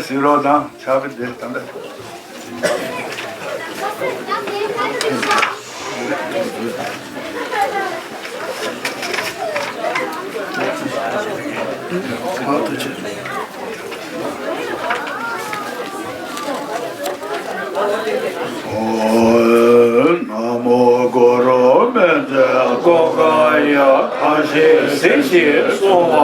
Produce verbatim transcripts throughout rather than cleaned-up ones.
གཟིགས་རོགས་དང་། ཕྱག་དཔེ་འདི་དམ་པས། ཨོཾ། ན་མོ་གུ་རུ་མི་འཛད་སྒོ་གང་ཡང་། གང་ཞིག་གཟིགས་ཤིང་གསུང་བ་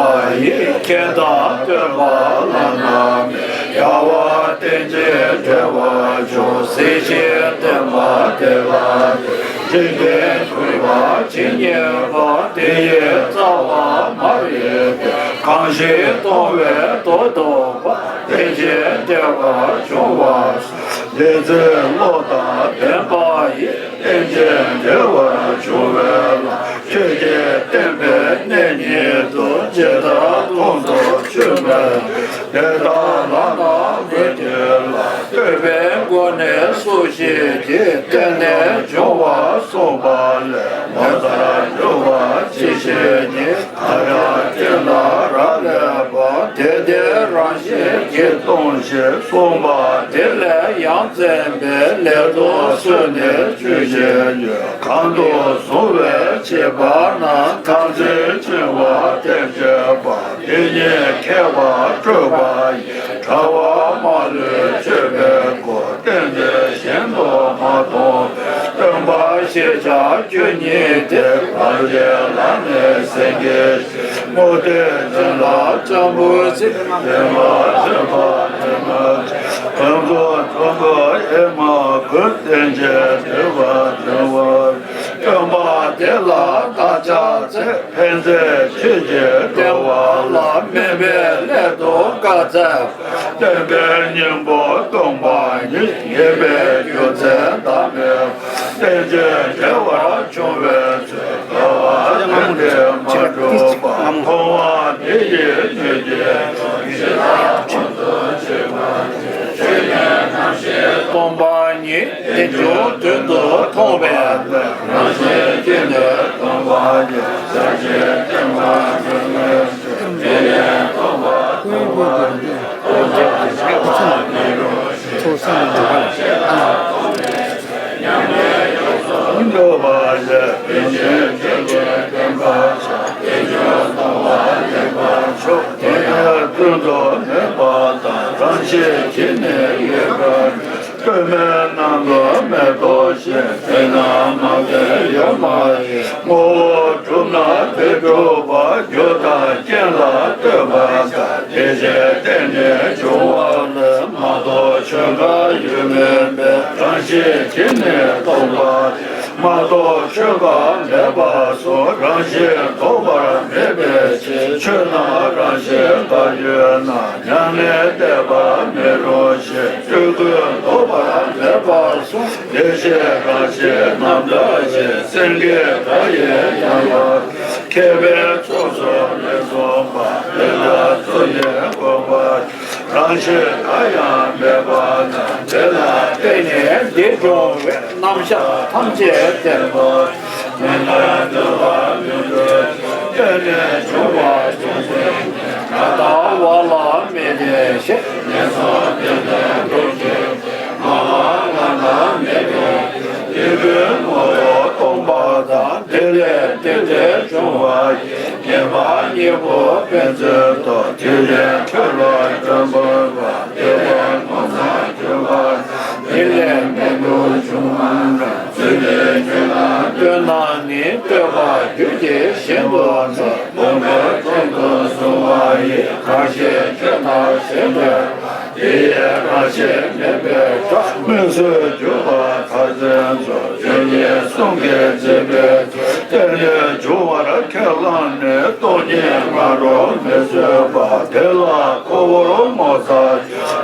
ཡིས། ཁྱེད་དང་སྟོན་པ་བླ་ན་མེད། རྒྱལ་བ་དེ་ཉིད་བདེ་བར་འབྱུང་། གཟིགས་ཤིང་བསྟན་པ་དེ་ལ་ཕན། འཇིག་རྟེན་མཁྱེན་པ་ཇི་སྙེད་པ། དེ་ཡི་རྩ་བ་མ་རིག་པའི། གང་ཞིག་མཐོང་བའི་དོན་རྟོགས་པ། དེ་ཉིད་བདེ་བར་འབྱུང་བར་ཤོག། དེ་ཚེ་བློ་དང་ལྡན་པ་ཡིས། རྟེན་ཅིང་འབྲེལ་བར་འབྱུང་བའི་ལམ། ཆོས་ཀྱི་བསྟན་པའི་གནས་ཉིད་དུ། ཇི་ལྟར་ཁོང་དུ་ཆུད་མེད་པ། དེ་ལྟར་བླ་ན་མེད་ཀྱི་ལམ། བསྟོད་པའི་སྒོ་ནས་སུ་ཞིག་གིས། བརྟེན་ནས་འབྱུང་བ་གསུངས་པ་ལས། ངོ་མཚར་འགྱུར་བ་ཅི་ཞིག་ཉིད། གར་ཡང་རྐྱེན་དང་རག་ལས་པ། དེ་དེ་རང་བཞིན་གྱིས་སྟོང་ཞེས་གསུངས་པ། དེ་ལས་ཡང་བཙན་པའི་ལས་དུ་གསོལ་ནས་ཇི་ཞིག་ཡོད། གང་དུ་བཟུང་བའི་བྱེད་པ་ན། ཐམས་ཅད་འཆིང་བ་སྟེ་བྱེད་པ། དེ་ཉིད་མཁས་པ་སྤྲོས་པ་ཡིས། དྲ་བ་མ་ལུས་ཆོད་པའི་སྒོ། རྟེན་འབྲེལ་གཞན་དུ་མ་མཐོང་བའི། སྟོན་པ་ཞེས་བྱ་ཁྱོད་ཉིད་དེ། ལམ་གྱི་ལམ་ནས་སེང་གེ། རྨུ་སྟེ་བྱིན་རླབས་ལྕམ་བུ་ཚེ། བདེན་པར་ཐོས་པ་དྲི་མ་ཆེ། ཕུན་ཚོགས་ཆུང་ངུ་ཨེ་མ་ཀུན། རྟེན་ཅིང་འབྲེལ་བར་འབྱུང་བ། སྟོན་པ་དེ་ལ་བདག་ཕྱག་འཚལ། ཕན་མཛད་ཆོས་ཀྱི་སྤྲོ་བ་ལ། དམན་པའི་སླད་དུ་བཀའ་སྩལ་པ། བསྟན་པའི་སྙིང་པོ་སྟོང་པ་ཉིད། ངེས་པའི་རྒྱུ་མཚན་བདག་མེད་པ། རྟེན་ཅིང་འབྲེལ་བར་འབྱུང་བའི་ཚུལ། དགའ་བ་ལྡན་ཏེ་མ་གྲུབ་པ། མཐོང་བ་དེ་ཡིས་ནུས་ཀྱིས་ཇི་ལྟར་ཁོང་དུ་ཆུད་པ། ཆོས་ཉིད་རྣམ་ཤེས་སྟོང་པ་ཉིད། རྟེན་འབྱུང་དོན་དུ་མཐོང་བའི་ལམ། རང་བཞིན་གྱིས་ནི་སྟོང་པ་ཉིད། ཕྱག་རྒྱའི་བསྟན་པ་འགྲོ་བའི་ཆོས། དེ་ཡིས་སྟོང་པ་སྟོང་པ་ཉིད། ཐོབ་པ་མེད་རུང་ཞིང་། ཐོབ་པ་ལ་ཉམས་ལེན་ཡོངས་སུ་ཉམས་པ་ལས། རིན་ཆེན་ཆོས་ཀྱི་བསྟན་པ་ཆགས། རྟེན་འབྱུང་སྟོང་པ་ལེགས་པར་ཕྱོགས། དེ་ཡི་ཀུན་ཏུ་མོས་པ་དང་། རང་བཞིན་གྱིས་ནི་ཡོད་པར་འགྱུར། སྟོད་སྨད་རྣམས་ལ་མེ་ཏོག་བཞད། དེ་རྣམས་མ་བསྟེན་ཡོད་མ་ཡིན། ངོ་བོ་གྲུབ་ན་དེ་གྲུབ་པ། རྒྱུ་དང་རྐྱེན་ལ་ལྟོས་པ་དང་། དེ་བཞིན་བརྟེན་ནས་འབྱུང་བ་ལས། མ་རྟོགས་ཆོས་འགའ་ཡོད་མིན་པས། རང་བཞིན་གྱིས་ནི་སྟོང་པ། མ་རྟོགས་ཆོས་འགའ་མེད་པར་གསུངས། རང་བཞིན་རྟོགས་པར་མེད་པའི་ཕྱིར། ཆོས་རྣམས་རང་བཞིན་འགའ་ཡོད་ན། ཉམས་ལེན་བསྟན་པ་མེད་རུང་ཞེས། སྤྲུལ་སྐུ་རྟོགས་པར་མེད་པར་གསུངས། དེ་བཞིན་རང་བཞིན་རྣམ་དག་ཞེས། སེང་གེ་འདྲ་ཡི་ཡན་ལག་མཁས་པའི་ཕྱོགས་སུ་མི་གསུངས་པ། དེ་ལ་ཚུལ་གཉིས་དགོངས་པ། རང་བཞིན་འགའ་ཡང་མེད་པ་ན། དེ་ལ་བརྟེན་ནས་འདི་འབྱུང་བའི། རྣམ་གཞག་ཐམས་ཅད་བསྟན་པ། མི་ལ་འདུལ་བ་མི་འདུལ། བརྟེན་ནས་འབྱུང་བ་འབྱུང་ཚུལ། ང་དང་བ་ལ་མི་ལྡན་ཞེས། ངན་སོང་དེ་ལས་འགྲོ་བྱེད། མ་བ་ང་ལ་མེད་པའི། དེ་ཀུན་ངོ་བོ་སྟོང་པ་དང་། དེ་ལས་རྟེན་འབྲེལ་འབྱུང་བ་ཡི། ངེས་པ་གཉིས་པོ་ཕན་ཚུན་ཐོབ། དེ་ལས་འཕྲོས་པ་དོན་སྤངས་པ། དེ་ལས་ངོ་མཚར་གྱུར་པ། དེ་ལས་མེད་དུ་འབྱུང་བ་རྣམས། ཚུལ་འདི་ཁྱོད་ལ་སྟོན་ན་ནི། བསྟོད་པ་རྒྱུད་ཀྱི་གཞན་དུ་མཛད། མངོན་པར་རྟེན་དུ་བཟུང་བ་ཡི། གང་ཞིག་ཁྱོད་ལྟར་ཞེན་པའི། དེ་ཡི་རང་བཞིན་མེད་པའི་སྒྲ། སྨོས་སུ་གྱུར་པ་མཐར་འཛིན་ཚུལ། ཆོས་ཉིད་གསུང་གིས་འཛིན་པའི་ཚུལ། བརྟེན་ནས་འབྱུང་བར་ཁས་བླངས་ནས། སྟོང་ཉིད་ང་རོ་མི་བཟོད་པ། དེ་ལ་ཁོ་བོར་ངོ་མཚར།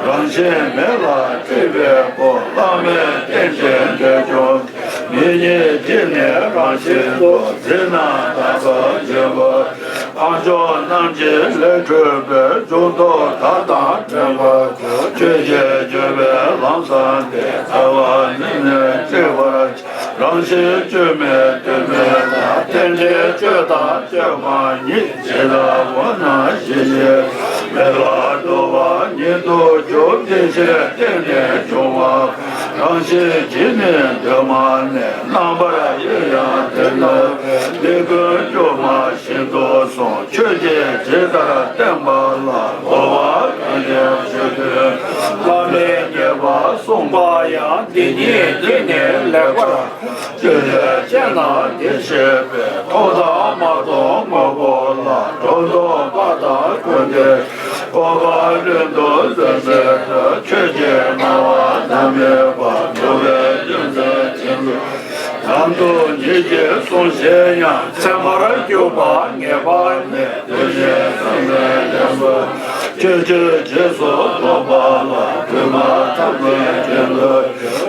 རང་བཞིན་མེད་ལ་སྤྲུལ་པའི་སྒོ། བླ་མེད་རྟེན་ཅིང་འབྲེལ་འབྱུང་། མི་གཉིས་ཀྱིས་ནི་རང་བཞིན་དུ། འཛིན་རྣམ་དག་པར་འབྱུང་བ། སྤང་ལྗོངས་རྣམས་ཀྱི་ལས་འཕྲོས་པའི། འབྱུང་ལྡོག་དག་དང་བྲལ་བར་གོ། ཆོས་ཀྱི་སྦྱོར་བའི་ལམ་བཟང་སྟེ། རྩ་བ་ཉིད་ནས་བརྩིག་པར། རང་བཞིན་བཅོས་མིན་ལྟོས་མེད་ལ། རྟེན་འབྲེལ་གཅོད་དང་གཅོད་མ་ཉིད། ཇི་ལྟ་བ་ན་ཞི་ཞིང་ མེད་པར་འགྲོ་བ་ཉིད་དུ་གྱུར། དེ་ཕྱིར་བརྟེན་ནས་བྱུང་བ་རང་བཞིན་གྱིས་ནི་གདོད་མ་ནས། རྣམ་པར་དབྱེ་ཡང་དེ་ནི་འདི་ཀུན་སྒྱུ་མ་བཞིན་དུ་གསུངས། ཆོས་ཀྱི་ཇི་ལྟར་བསྟན་པ་ལ། གོ་བ་གང་ཡང་ཞུ་དུས་བླ་མའི་ཉེས་པ་གསུངས་པ་ཡང་། འདི་ཉིད་ཀྱིས་ནི་ལེགས་པར་ཆོས་ལས་བཅད་ན་དེ་ཤེས་པས། མཐོང་དང་མ་མཐོང་དངོས་པོ་ལ། སྒྲོ་འདོགས་པ་དང་ཀུན་ཏུ་སྤོབས་པ་ལྷུན་དུ་འཛིན་པའི་ཕྱིར། ཆོས་ཀྱི་སྨྲ་བ་ནམ་མེད་པ། འདུལ་བའི་རྒྱུ་མཚན་ཅན་དུ་ནམ་དུ་ཉིད་ཀྱིས་གསུངས་ཤེས་ཡང་། ཚད་མར་གྱུར་པ་ངེས་པ་ནི། དེ་བཞིན་བསམ་པའི་ལན་དུ་ཆོས་ཀྱི་རྗེས་སུ་རྟོག་པ་ལ། གུས་པ་ཐམས་ཅད་ཀྱིས་འདུལ། ལུས་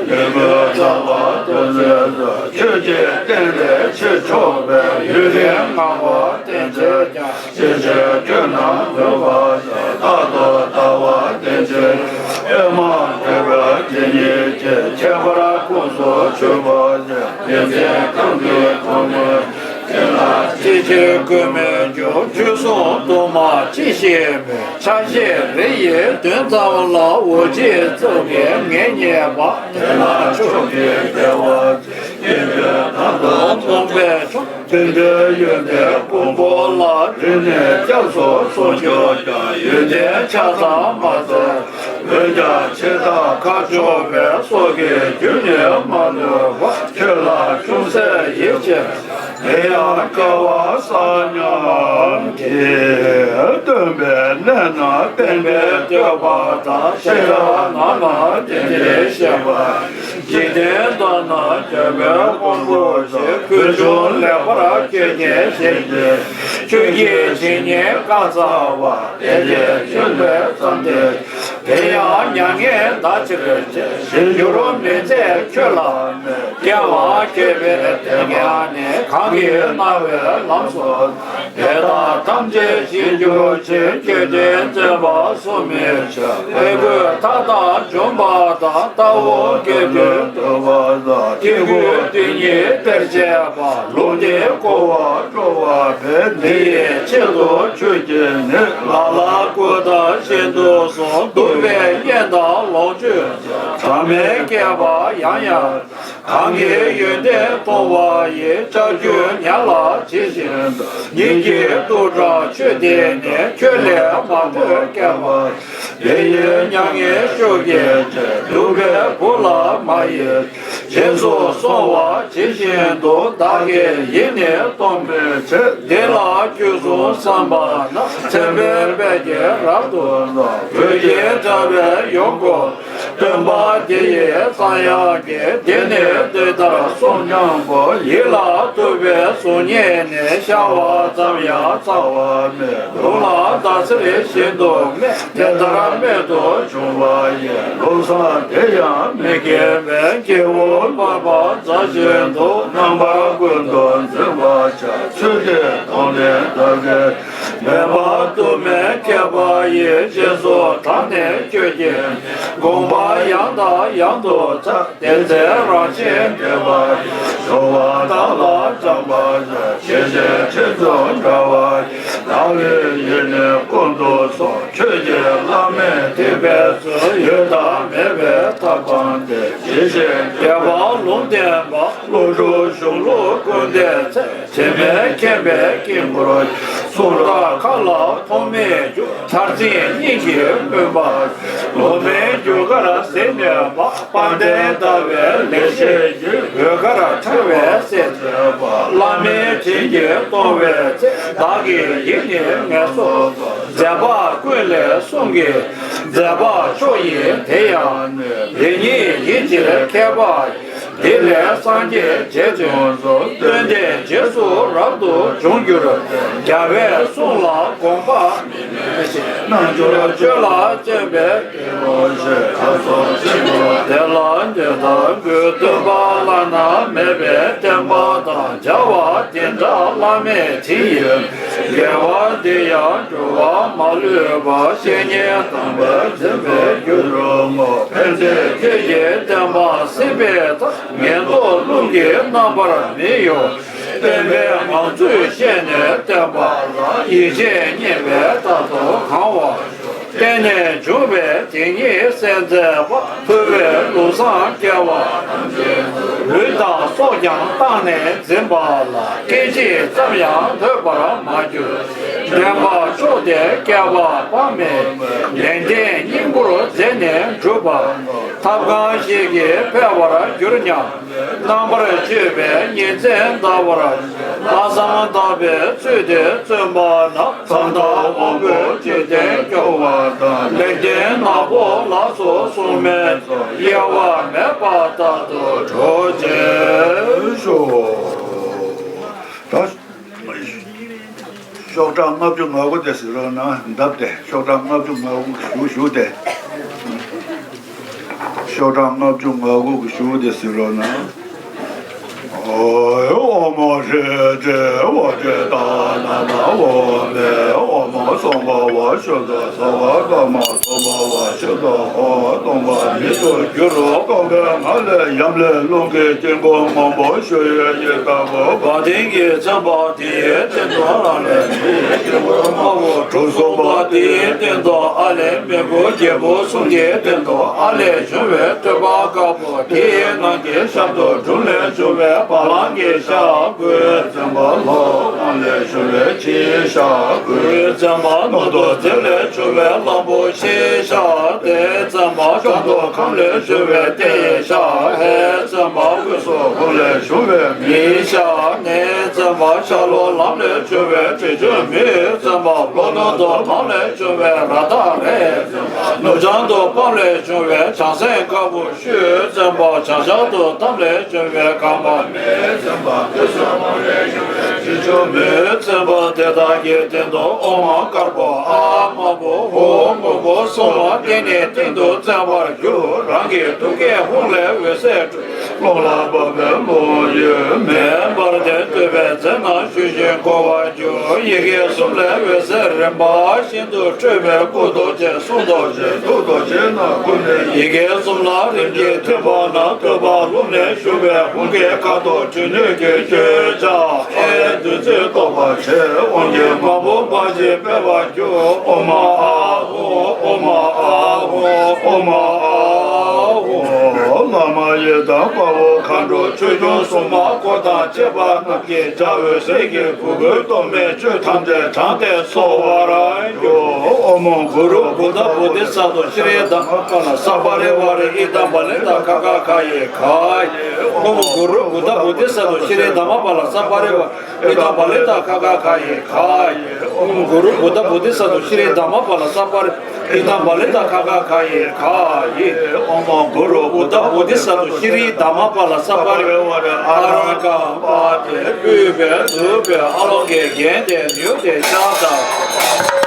ཀུན་དག་པ་ཐོབ་ཚུལ་དུ། ཆོས་ཀྱི་རྟེན་ལས་ཕྱིར་ཕྱོགས་པའི། ཡོན་ཏན་མངའ་བ་བསྟེན་བྱས་ཀྱང་། ཤེས་བྱའི་སྐྱོན་རྣམས་ནོད་པ་ཡིས། རྟག་ཏུ་ལྟ་བ་བསྟེན་བྱས་ཀྱང་། པདྨ་འབྲུག་པའི་དེ་ཉིད་ཀྱིས། ཁྱད་པར་ཁོངས་སུ་ཆུད་པ་ཡིས། ཉིན་མཚན་གང་དུ་མཐོང་བའི་དེ་ལ། ཅི་ཕྱིར་གུས་མོས་འཇུག་ཆོས་སྲུང་དུ་མ་ཅི་ཞིག་སྨོད། ཆ་ཤས་རེ་ཡི་དོན་ཙམ་ལ། འུ་ཅག་ཙོགས་ཀྱིས་ངེས་རྙེད་པ། དེ་ལ་མཆོག་གི་དགེ་བ་ཡིད་ཀྱི་དང་དུ་སྟོང་པའི་མཆོག་དེ་འདྲའི་ཡོན་ཏན་ཀུན་པོ་ལ། རིང་ནས་སྐྱབས་སུ་སོང་གྱུར་ཀྱང་། ཡོན་ཏན་ཆ་ཚང་མ་བཙལ། འོན་ཀྱང་ཆེ་ཐག་ཁ་ཕྱོགས་པའི། སྲོག་གི་རྒྱུན་ནི་མ་ནོར་བ། ཁྱོད་ལ་ཅུང་ཟད་ཡིད་ཆེས། དེ་ཡང་སྐལ་བ་བཟང་ཉམས་ཀྱིས། སྟོན་པའི་གནས་རྣམས་བསྟན་པའི་བསྟོད་པ་དང་། ཤེས་རབ་རྣམས་ལ་བརྟེན་ཏེ་བཤད་པ། འཇིག་རྟེན་དག་ན་རྒྱལ་པོའི་དབང་པོ་ཆེ། ཕུལ་བྱུང་ལེགས་པར་ཁྱོད་ཉིད་བཞེས་ཏེ། ཆོས་ཀྱི་བྱེད་སྙིང་བཀའ་སྩལ་པ། དེ་ལས་བྱུང་བའི་བསམ་གཏན། དེ་ཡང་མྱ་ངན་འདའ་ཕྱིར་བྱེད། ཞིང་གྱུར་མི་མཛད་ཁྱོད་ལ་སྨོད། སྐྱེ་བ་བསྐྱེད་པའི་དེ་ཉིད་ནི། གང་གིས་གནང་བའི་ལམ་སོགས། དེ་དག་ཐམས་ཅད་ཞིག་གྱུར་ཕྱིར། ཁྱོད་དྲིན་གཙོན་པ་སྲུང་མི་ཕོད། དབུལ་པོས་མཐའ་དག་འཇོམས་པ་དང་། ལྟ་བུ་དགེ་འདུན་འདུལ་བ་དང་། སྐྱེ་དགུའི་དོན་གཉིས་སྟེར་བྱེད་པ། ལུང་འདི་གོ་བར་སྤྲོ་བ་འཕེལ། འདི་ཡི་ཆེད་དུ་ཆོས་ཀྱི་ནི། ལ་ལ་བཀོད་དང་ཤིན་ཏུ་བཟང་། གདུག་པའི་གཉེན་དང་ལོངས་སྤྱོད་ཚང་། མི་བསྐྱོད་པ་ཡང་ཡང་། གང་གིས་ཡོན་ཏན་མཐོང་བ་ཡི། ལྕགས་ཀྱུ་ཉ་ལ་ཇི་བཞིན་དུ། ཉིད་ཀྱི་ཐུགས་དྲངས་ཆོས་འདི་ནི། ཁྱོད་ལས་མ་ཐོས་མཁས་པ། དེ་ཡི་མྱ་ངན་ཤོག་གེ་ཆེ། གདུག་པའི་བུ་ལ་མ་ཡིས། རྗེས་སུ་སོང་བ་ཇི་བཞིན་དུ། བདག་གི་ཡིད་ནི་སྟོང་པའི་ཚེ། འདི་ལ་རྒྱུ་གསུམ་བསམ་པ་ན། མཚན་དཔེའི་དཔལ་གྱིས་རབ་ཏུ་གསུངས། བོད་ཀྱི་གྲགས་པའི་ཡོངས་སྐོར། སྟོན་པ་དེ་ཡི་གསང་ཡང་གིས། འདི་ནི་འདི་ལྟར་གསུངས་སྙམ་པོ། ཡིད་ལ་ཐུབ་པའི་གཟུགས་བརྙན་ནི། ཤར་བ་ཙམ་ཡང་རྩ་བ་མེད། ལུང་ལ་ཟླ་ཟེར་བཞིན་དུ་སྨྲས། དེ་ལྟར་རྨད་དུ་བྱུང་བ་ཡི། ལུགས་བཟང་དེ་ཡང་མི་སྐྱེ་བས། སྐྱེས་བུ་སྨྲ་བ་མཛའ་བཞིན་དུ། རྣམ་པ་ཀུན་ཏུ་འཛིན་པར་བྱ། ཚུལ་འདི་མཐོང་ནས་བདག་གིས། མེད་པ་དུ་མའི་མཁས་པ་ཡིས། རྗེས་སུ་འབྲངས་ནས་ཁྱོད་ཀྱི་དགོངས་པ་ཡང་དང་ཡང་དུ་བརྩམས། དེ་ཚེ་རང་བཞིན་བདེ་བར་གཤེགས་པ་དང་ལ་སྦྱངས་པ་ཡི། ཇི་ཞིག་ཕྱིན་ཚུལ་འདྲ་བ་ཡི། བདག་ལུས་ཡིད་ནི་ཀུན་ཏུ་སོང་། ཆོས་ཀྱི་བླ་མེད་ཐེག་པའི་ཚུལ། ཡོད་དང་མེད་པའི་ཐབས་སྤངས་ཏེ། ཇི་བཞིན་བདེ་བ་ལུང་བསྟན་པ། ཀླུ་སྒྲུབ་གཞུང་ལུགས་ཀུན་བསྟན་ཚེ། དྲི་མེད་མཁྱེན་པའི་དཀྱིལ་འཁོར་གྱི། གསུང་རབ་མཁའ་ལ་མཐོང་མི་འགྱུར། མཐར་ཕྱིན་སྙིང་གི་མུན་པ། ལོག་མིན་རྒྱུ་སྐར་གཟིགས་ནུས་པ། དཔལ་ལྡན་ཟླ་བའི་ལེགས་བཤད་ཀྱི། འོད་དཀར་ཕྲེང་བའི་གསེར་བྱེད་པ། བླ་མའི་དྲིན་གྱིས་སྟོང་བའི་ཚེ། བདག་གི་ཡིད་ནི་ངལ་གསོ། མཛད་པ་ཀུན་ལས་གསུང་གི་མཛད་པ་མཆོག་ཡིན་དེ་ཡང་ནི། དེ་ཉིད་ཡིད་ཕྱིར་མཁས་པ། དེ་ལས་སངས་རྒྱས་རྗེ་བཙུན། སྟོན་ཏེ་རྗེས་སུ་རབ་ཏུ་འབྱུང་འགྱུར། རྒྱལ་བའི་གསུང་ལ་དགོངས་པ་མེད་ཅིང་། རྣལ་འབྱོར་ཆོས་ལ་བརྩོན་པའི། དེ་ལ་འདི་ལྟ་བུའི་སྟོན་པ་བླ་ན་མེད་པའི་བསྟན་པ་དང་། བྱ་བ་དེ་འདྲ་བླ་མེད་དྲིན་ཡིས། དགེ་བ་འདི་ཡང་འགྱུར་བ་མ་ལུས་པ། བཤེས་གཉེན་དམ་པས་འཛིན་པའི་རྒྱུར་བསྔོ། ཕན་ཚུན་ཁྱེད་ཀྱི་བསྟན་པ་སྲིད་པའི་མཐར། ངན་རྟོག་རླུང་གིས་རྣམ་པར་མི་གཡོ། བསྟན་པའི་ངང་ཚུལ་ཤེས་ནས་བསྟན་པ་ལ། ཡིད་ཆེས་རྙེད་པས་རྟག་ཏུ་གང་བར་འགྱུར། བརྟེན་ནས་བྱུང་བའི་དེ་ཉིད་གསལ་མཛད་པ། ཐུབ་པའི་ལུགས་བཟང་སྐལ་བ་ཐམས་ཅད་ལུས་དང་སྲོག་ཀྱང་བཏང་ནས་འཛིན་པ་ལ། སྐད་ཅིག་ཙམ་ཡང་ལྷོད་པར་མ་གྱུར། འདྲེན་པ་མཆོག་དེ་བསྐལ་པ་དཔག་མེད་ལས་འདས་སྙིང་པོར་མཛད་ནས་གྲུབ་པ། ཐབས་གང་ཞིག་གིས་འཕེལ་བར་འགྱུར་སྙམ། རྣམ་པར་དཔྱོད་པའི་ཉིན་མཚན་འདའ་བར། ལྷག་བསམ་དག་པའི་ཚུལ་དེ་བརྩོན་པ་ན། མཚན་དང་དབང་པོའི་འཇིག་རྟེན་སྐྱོང་བ་དང་། ལེགས་ལྡན་ནག་པོ་ལ་སོགས་སྲུང་མའི་ཚོགས། གཡེལ་བ་མེད་པ་རྟག་ཏུ་སྒྲོག་ཅེས་ཤོག། ད་ཤོག་གྲངས་ལྔ་བཅུ་ང་དགུ་དེ་གཟིགས་རོགས་གནང་། འདབ་དེ་ཤོག་གྲངས་ལྔ་བཅུ་ང་དགུ་གི་གཞུག་གཞུག་དེ། ཤོག་གྲངས་ལྔ་བཅུ་ང་དགུ་གི་གཞུག་དེ་གཟིགས་རོགས་གནང་། ཨོ་ཧྲཱིཿ་ཏྲཱིཿ་ཝཱ་ཏྲཱིཿ་ཏཱ་ན་ན་ཨོཾ་མེ་ཨོཾ། སྟོང་པ་བ་ཤུདྡྷ་སརྦ་ཀརྨ། སྟོང་པ་བ་ཤུདྡྷ་ཧོ། སྟོང་པ་ཉིད་དུ་འགྱུར་རོ། སྟོང་པའི་ངང་ལས་ཡབ་ལས་རླུང་གི་དཀྱིལ་འཁོར་སྔོན་པོ་ཞུ་བའི་ཡི་དྭགས་པོ། བ་དན་གྱིས་མཚན་པ་དེའི་སྟེང་དུ་རང་ལས་ནི་དཀྱིལ་འཁོར་དམར་པོ་གྲུ་གསུམ་པ་དེའི་སྟེང་དུ་ཨ་ལས་མི་བསྐྱོད་རྒྱལ་པོ་གསུམ་གྱི་སྟེང་དུ་ཨ་ལས་བྱུང་བའི་ཐོད་པ་དཀར་པོ། དེའི་ནང་གི་ཤར་དུ་འབྲུམ་ལས་བྱུང་བའི་བ་ལང་གི་ཤ་གོས་བཙན་པོ། ལྷོ་ཁམས་ལས་བྱུང་བའི་ཁྱིའི་ཤ་གོས་བཙན་པོ། ནུབ་ཏུ་རྫིང་ལས་བྱུང་བའི་གླང་པོ་ཆེའི་ཤ་དེ་བཙན་པོ། བྱང་དུ་ཁམས་ལས་བྱུང་བའི་རྟའི་ཤ་ཧེ་བཙན་པོ། དབུས་སུ་ཧོར་ལས་བྱུང་བའི་མིའི་ཤ་ནེ་བཙན་པོ། ཤར་ལྷོ་ལམ་ལས་བྱུང་བའི་དྲི་ཆབ་མིའི་བཙན་པོ། ལྷོ་ནུབ་ཏུ་འཕང་ལས་བྱུང་བའི་ར་དྭགས་རའི་བཙན་པོ། ནུབ་བྱང་དུ་སྤམ་ལས་བྱུང་བའི་བྱང་སེང་དཀར་པོ། ཤུའི་བཙན་པོ། བྱང་ཤར་དུ་ཏམ་ལས་བྱུང་བའི་གངས་པ་མེའི་བཙན་པོ། དབུས་སུ་མོ་ལས་བྱུང་བའི་དྲི་ཆབ་མོའི་བཙན་པོ། དེ་དག་གི་སྟེང་དུ་ཨོཾ་མ་དཀར་པོ། ཨཱཿ་དམར་པོ། ཧཱུྃ་སྔོན་པོ། གསུམ་པ་དེ་ནི་སྟེང་དུ་བཙན་པར་གྱུར། རང་གི་ཐུགས་ཀའི་ཧཱུྃ་ལས་འོད་ཟེར་འཕྲོས། རླུང་ལ་བབ་པའི་རླུང་ཡོད་མེད་འབར་ཏེ་བསྟོད་པའི་རྫས་རྣམས་ཞུ་ཞིང་བསྐོར་བར་གྱུར། ཡི་གེ་གསུམ་ལས་འོད་ཟེར་རིམ་པ་བཞིན་དུ་འཕྲོས་པས་སྐུ་རྡོ་རྗེ། གསུང་རྡོ་རྗེ། ཐུགས་རྡོ་རྗེ་རྣམས་ཀུན་ནས། ཡི་གེ་གསུམ་ལ་རིམ་གྱིས་ཐིམ་པ་ན། ཐོད་པ་ཀླུ་ནས་ཞུ་བའི་ཧཱུྃ་གི་ཁ་དོག་དྲི་སྣོད་ཀྱི་ཁྱོད་ཅག་ཨའི་བདུད་རྩིས་བཏོག་པར་བྱེད། དབང་གི་མ་བུ་འབར་ཞིང་འཕེལ་བར་འགྱུར། ཨོཾ་ཨཱཿཧཱུྃ། ཨོཾ་ཨཱཿཧཱུྃ། ཨོཾ་ཨཱཿཧཱུྃ། བླ་མ་ཡི་དམ་དཔའ་བོ་མཁའ་འགྲོ་ཆོས་སྐྱོང་སྲུང་མ་འཁོར་དང་བཅས་པ་རྣམས་ཀྱིས་འཇའ་འོད་ཟེར་གྱི་གུར་གུར་གཏོར་མས་ཆོས་ཐམས་ཅད་དྲངས་ཏེ་གསོལ་བར་འགྱུར། ཨོཾ་གུ་རུ་བུདྡྷ་བོ་དྷི་ས་ཏྭ་ཤྲཱི་དྷརྨ་པཱ་ལ་ས་པ་རི་ཝཱ་རེ་ཨི་དཾ་བ་ལི་ཏ་ཁ་ཁ་ཁ་ཡེ་ཁ་ཡེ། ཨོཾ་གུ་རུ་བུདྡྷ་བོ་དྷི་ས་ཏྭ་ཤྲཱི་དྷརྨ་པཱ་ལ་ས་པ་རི་ཝཱ་རེ་ཨི་དཾ་བ་ལི་ཏ་ཁ་ཁ་ཁ་ཡེ་ཁ་ཡེ། ཨོཾ་གུ་རུ་བུདྡྷ་བོ་དྷི་ས་ཏྭ་ཤྲཱི་དྷརྨ་པཱ་ལ་ས་པ་རི་ཨི་དཾ་བ་ལི་ཏ་ཁ་ཁ་ཁ་ཡེ་ཁ་ཡེ། ཨོཾ་གུ་རུ་བུདྡྷ་བོ་དྷི་ས་ཏྭ་ཤྲཱི་དྷརྨ་པཱ་ལ་ས་པ་རི་ཝཱ་རེ་ཨ་ར་ཀ་པ་ཏི། སྤྲུལ་པས་བསྡུས་པའི་ཨ་ལོ་ཀེ་རྒྱན་དེ་ནུས་ཏེ་ཤར་དང་།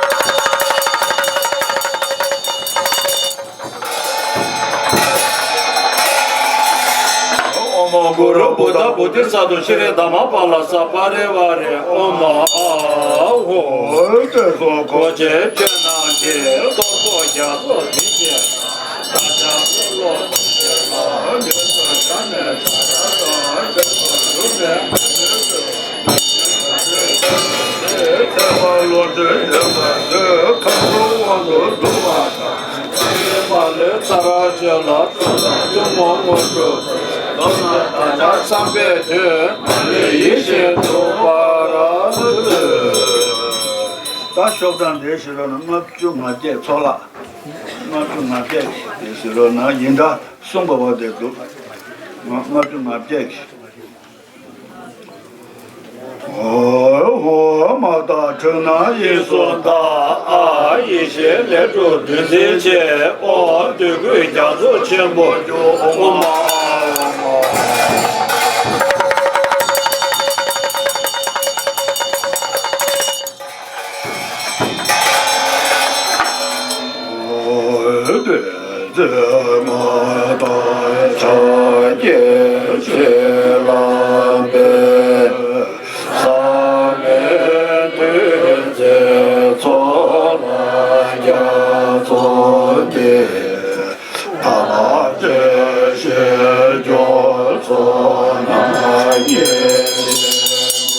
ཨོཾ་གུ་རུ་བུདྡྷ་བོ་དྷི་ས་ཏྭ་ཤྲཱི་དྷརྨ་པཱ་ལ་ས་པ་རི་ཝཱ་རེ་ཨོཾ་ཨཱཿཧཱུྃ། ཏེ་སོ་གོ་ཆེ་ཁྱོད་རྣམས་ཀྱི་གཏོར་ཕོག་རྒྱ་མཚོ་འཛིན་བྱེད་ལ། ད་ལྟ་ཀློག་པའི་ལ་འདི་ཚོ་ད་ནས་ད་ལྟ་དང་དེ་ཚོ་གྲུབ་ནས་མ་ནུས་སུ། ཚེ་དཔག་བློ་གྲོས་ཡོད་པར་མཛོད། ཁམས་གསུམ་དབང་དུ་སྡུད་པ་དང་། ཚེ་འདས་མ་ལུས་ཚར་གཅོད་ལ། ཐུན་མོང་དངོས་གྲུབ་ཐོབ་ན། ད་ལྟ་བསམ་པའི་དོན་མ་ལུས་ཡིད་བཞིན་འགྲུབ་པར་མཛོད། ད་ཤོག་གྲངས་འདིའི་ཕྱི་ལོགས་ན་ལྔ་བཅུ་ང་བརྒྱད་ཚོགས་ལ། ལྔ་བཅུ་ང་བརྒྱད་ཀྱི་ཕྱི་ལོགས་ན་ཡིན་ད་གསུང་དགོས་པ་དེ་འདུག་ལྔ་བཅུ་ང་བརྒྱད་ཀྱི། ཧོ་ཧོ། མ་དག་འཁྲུལ་སྣང་དབྱིངས་སུ་དག་ཨ། ཡེ་ཤེས་ལས་གྲུབ་བདུད་རྩིའི་ཆས། ཨོཾ་བདུད་སྐུལ་རྒྱ་མཚོ་ཆེན་པོ་རྒྱུག་ཨོཾ་ཨཱཿཧཱུྃ། ཨོ་དེ། ཙེ་མ་དང་ཕྱག་རྒྱའི་ཆོས་ལ་འབད། ཟག་མེད་ཐུགས་རྗེའི་མཚོ་ལ་རྒྱ་མཚོ་འདི། ཐ་མ་བཅད་ཤེས་སྦྱོར་ཚོགས་རྣམས་ཀྱིས།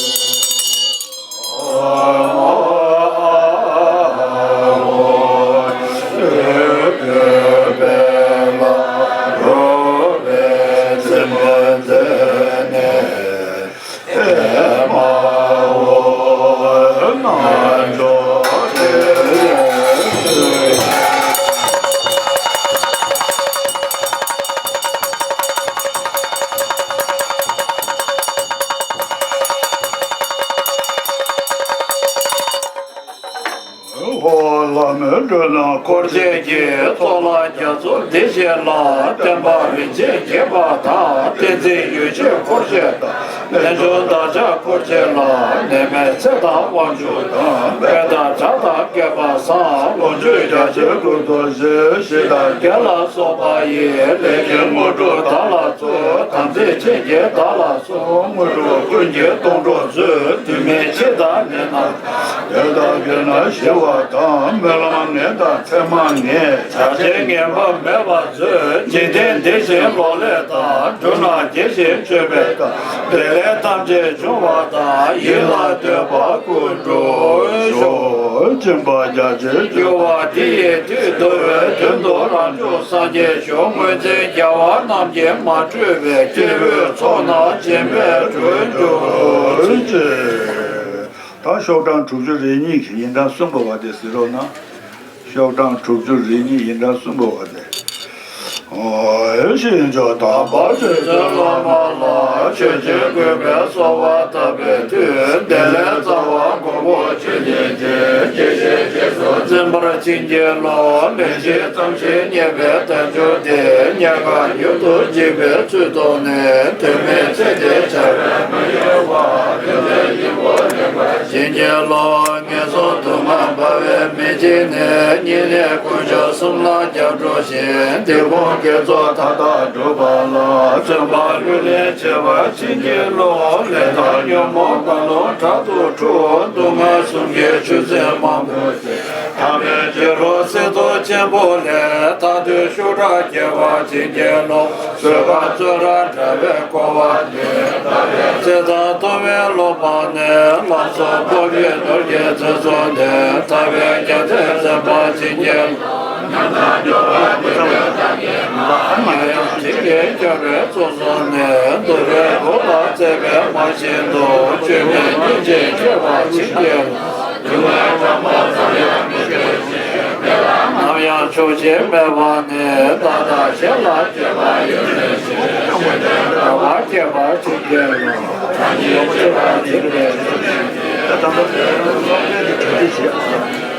ཆོས་རྣམས་འཁོར་བཅས་ཀྱི། གཙུག་ལག་རྒྱ་མཚོ་འདི་བཞི་ལ། བསྟན་པ་རིན་ཆེན་རྒྱས་པ་དང་། བསྟན་འཛིན་ཡེ་ཤེས་འཁོར་བཅས་དང་། རྣལ་འབྱོར་བདག་ཅག་འཁོར་བཅས་ལ། ནད་མེད་ཚེ་དང་དབང་ཕྱུག་དང་། དཔལ་དང་གྲགས་དང་རྒྱས་པ་བཟང་། ལོངས་སྤྱོད་རྒྱ་ཆེར་ཀུན་ཏུ་བཞེས། ཞི་དང་རྒྱས་ལ་སོགས་པ་ཡི། ལས་ཀྱི་དངོས་གྲུབ་བདག་ལ་སྩོལ། དམ་ཚིག་ཆེན་གྱི་བདག་ལ་སོགས། དངོས་གྲུབ་ཀུན་གྱི་སྡོང་གྲོགས་མཛོད། དུས་མིན་འཆི་དང་ནད་ན། དེ་དག་གིས་ན་ཞི་བ་དང་། སྨོན་ལམ་ངན་དང་མཚན་མ་ངན། བྱ་བྱེད་ངན་པ་མེད་པར་མཛོད། འཇིག་རྟེན་བདེ་ཞིང་ལོག་ལས་དང་། འགྲོ་རྣམས་དགེ་ཞིང་སྤྱོད་པའི་དང་། བདེ་ལེགས་ཐམས་ཅད་འབྱུང་བ་དང་། ཡིད་ལ་འདོད་པ་ཀུན་འགྲུབ་ཤོག་སྦྱིན་པ་རྒྱ་ཆེར་འགྱུར་བ་འདི་ཡི་མཐུས། འདུལ་བའི་དོན་དུ་རང་བྱུང་སངས་རྒྱས་ཤོག་སྔོན་ཚེ་རྒྱལ་བ་རྣམས་ཀྱིས་མ་གྲུབ་པའི། སྐྱེས་བུའི་ཚོགས་རྣམས་སྦྱིན་པས་གྲོལ་གྱུར་ཅིག་ད་ཤོག་གྲངས་དྲུག་ཅུ་རེ་གཉིས་ཀྱི་ཡིག་གྲངས་གསུམ་པ་བ་དེ་གཟིགས་རོགས་གནང་། ཤོག་གྲངས་དྲུག་ཅུ་རེ་གཉིས་ཡིག་གྲངས་གསུམ་པ་བ་དེ། ཨོ། ཨེ་ཤེས་མཆོག་དམ་པ་རྗེ་བཙུན་བླ་མ་ལ། ཆོས་ཀྱི་གུས་པས་གསོལ་བ་བཏབ་པའི་མཐུས། བདེ་ལེགས་རྩ་བ་མགོན་པོ་ཆོས་ཉིད་ཀྱི། དགེ་བཤེས་རྗེས་སུ་འཛིན་པར་བྱིན་གྱིས་རློབས། ལན་ཅིག་ཙམ་ཞིག་རྙེད་པའི་དལ་འབྱོར་དེ། རྙེད་དཀའ་མྱུར་དུ་འཇིག་པའི་ཚུལ་རྟོགས་ནས། དོན་མེད་ཚེ་འདིའི་བྱ་བས་མ་གཡོས་པ། དོན་དུ་སྙིང་པོར་ལེན་པར་བྱིན་གྱིས་རློབས། ངན་སོང་སྡུག་བསྔལ་སྦ་བའི་མེ་ལྕེ་ནི། སྙིང་ནས་དཀོན་མཆོག་གསུམ་ལ་སྐྱབས་འགྲོ་ཞིང་། འདིར་འཁོར་དགེ་ཚོགས་མཐའ་དག་འགྲུབ་པ་ལ། བརྩོན་པ་ལུས་ལེན་བྱེད་པར་བྱིན་གྱིས་རློབས། ལས་དང་ཉོན་མོངས་རྒྱ་མཚོ་དྲག་ཏུ་འཁྲུགས། སྡུག་བསྔལ་གསུམ་གྱི་ཆུ་སྲིན་མང་པོ་ཐམས་ཅད་ཕྱི་རོལ་གསེར་མཚོ་ཆེན་པོ་ལས། ཐར་འདོད་ཤུགས་དྲག་སྐྱེ་བར་བྱིན་གྱིས་རློབས། བཟོད་པ་བཙོན་རར་བྲལ་བའི་འཁོར་བ་འདས། ཚེ་དང་མཐོང་བའི་ལོ་འབབ་ནས། ལམ་སྲོག་འཕོ་བའི་ནོར་གྱི་ཚེ་ཚོགས་འདས། ཐར་པའི་རྒྱལ་མཚན་འཛིན་པར་བྱིན་གྱིས་རློབས། ཉམས་དང་སྐྱོ་བ་སྡུག་བསྔལ་ཐམས་ཅད་མ། ཡང་ཡང་བྱིན་གྱིས་སྐྱོར་བའི་ཚོགས་བསགས་ནས། འདུལ་བའི་སྒོ་ལ་བཙལ་བས་མ་ཤེས་མདོ། ཆོས་ཉིད་སྙིང་རྗེས་ཁྱེར་བར་བྱིན་གྱིས་རློབས། ནམ་ཡང་ཆོག་ཤེས་མེད་པ་ནས། བདག་དང་གཞན་ལ་སྤྱོད་པ་ཡོད་ཚད་ཅན། བདེ་བ་སྐྱེད་པར་བྱིན་གྱིས་རློབས།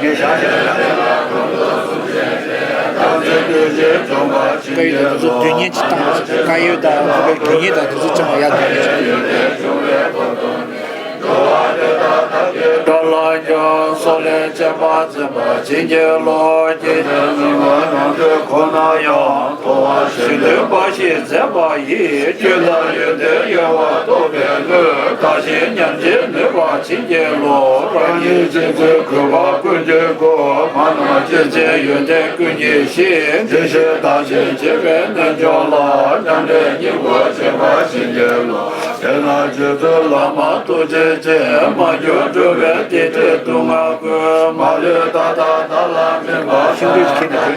ངས་ཞག་ཞག་ལ་ཡང་། བཀའ་ཡོད་དང་ཚོགས་བསྡུ་ཉན་ཅིག་བཏང་། བཀའ་ཡོད་དང་ཚོགས་པའི་དགེ་བསྙེན་དང་དེ་ཚོ་ཅང་ཡག་དགོས་ཀྱི། དགྲ་ལ་ཡང་སྲོག་ལས་གཅེས་པར་འཛིན་པར་བྱིན་གྱིས་རློབས། སྐྱེ་འཆི་གཉིས་པོ་སྣང་དུས་ཁོ་ན་ཡང་། མཐོ་བ་ཞི་དུལ་འབའ་ཞིག་མཛད་པ་ཡིས། སྐྱོན་དང་ཡོན་ཏན་གཡོ་བ་རྟོགས་པའི་བློས། དགའ་ཞིང་ཉམས་བྱེད་ནུས་པར་བྱིན་གྱིས་རློབས། རང་ཉིད་སྤྱི་གཙུག་གུས་པ་ཀུན་གྱི་སྒོ། མ་ནམ་སྐྱེ་མཆེད་ཡོན་ཏན་ཀུན་གྱི་གཞི། དེ་བཞིན་བདག་གཞན་གཅེས་པའི་རྣལ་འབྱོར་ལ། མཉམ་འབྲེལ་སྙིང་པོར་བྱིན་པར་བྱིན་གྱིས་རློབས། དེས་ན་རྗེ་བཙུན་བླ་མ་ཐུགས་རྗེ་ཅན། མ་གྱུར་འགྲོ་བའི་བདེ་སྡུག་སྡུག་བསྔལ་ཀུན། མ་ལུས་བདག་དང་བདག་ལ་སྨིན་པ་དང་། གཞན་དོན་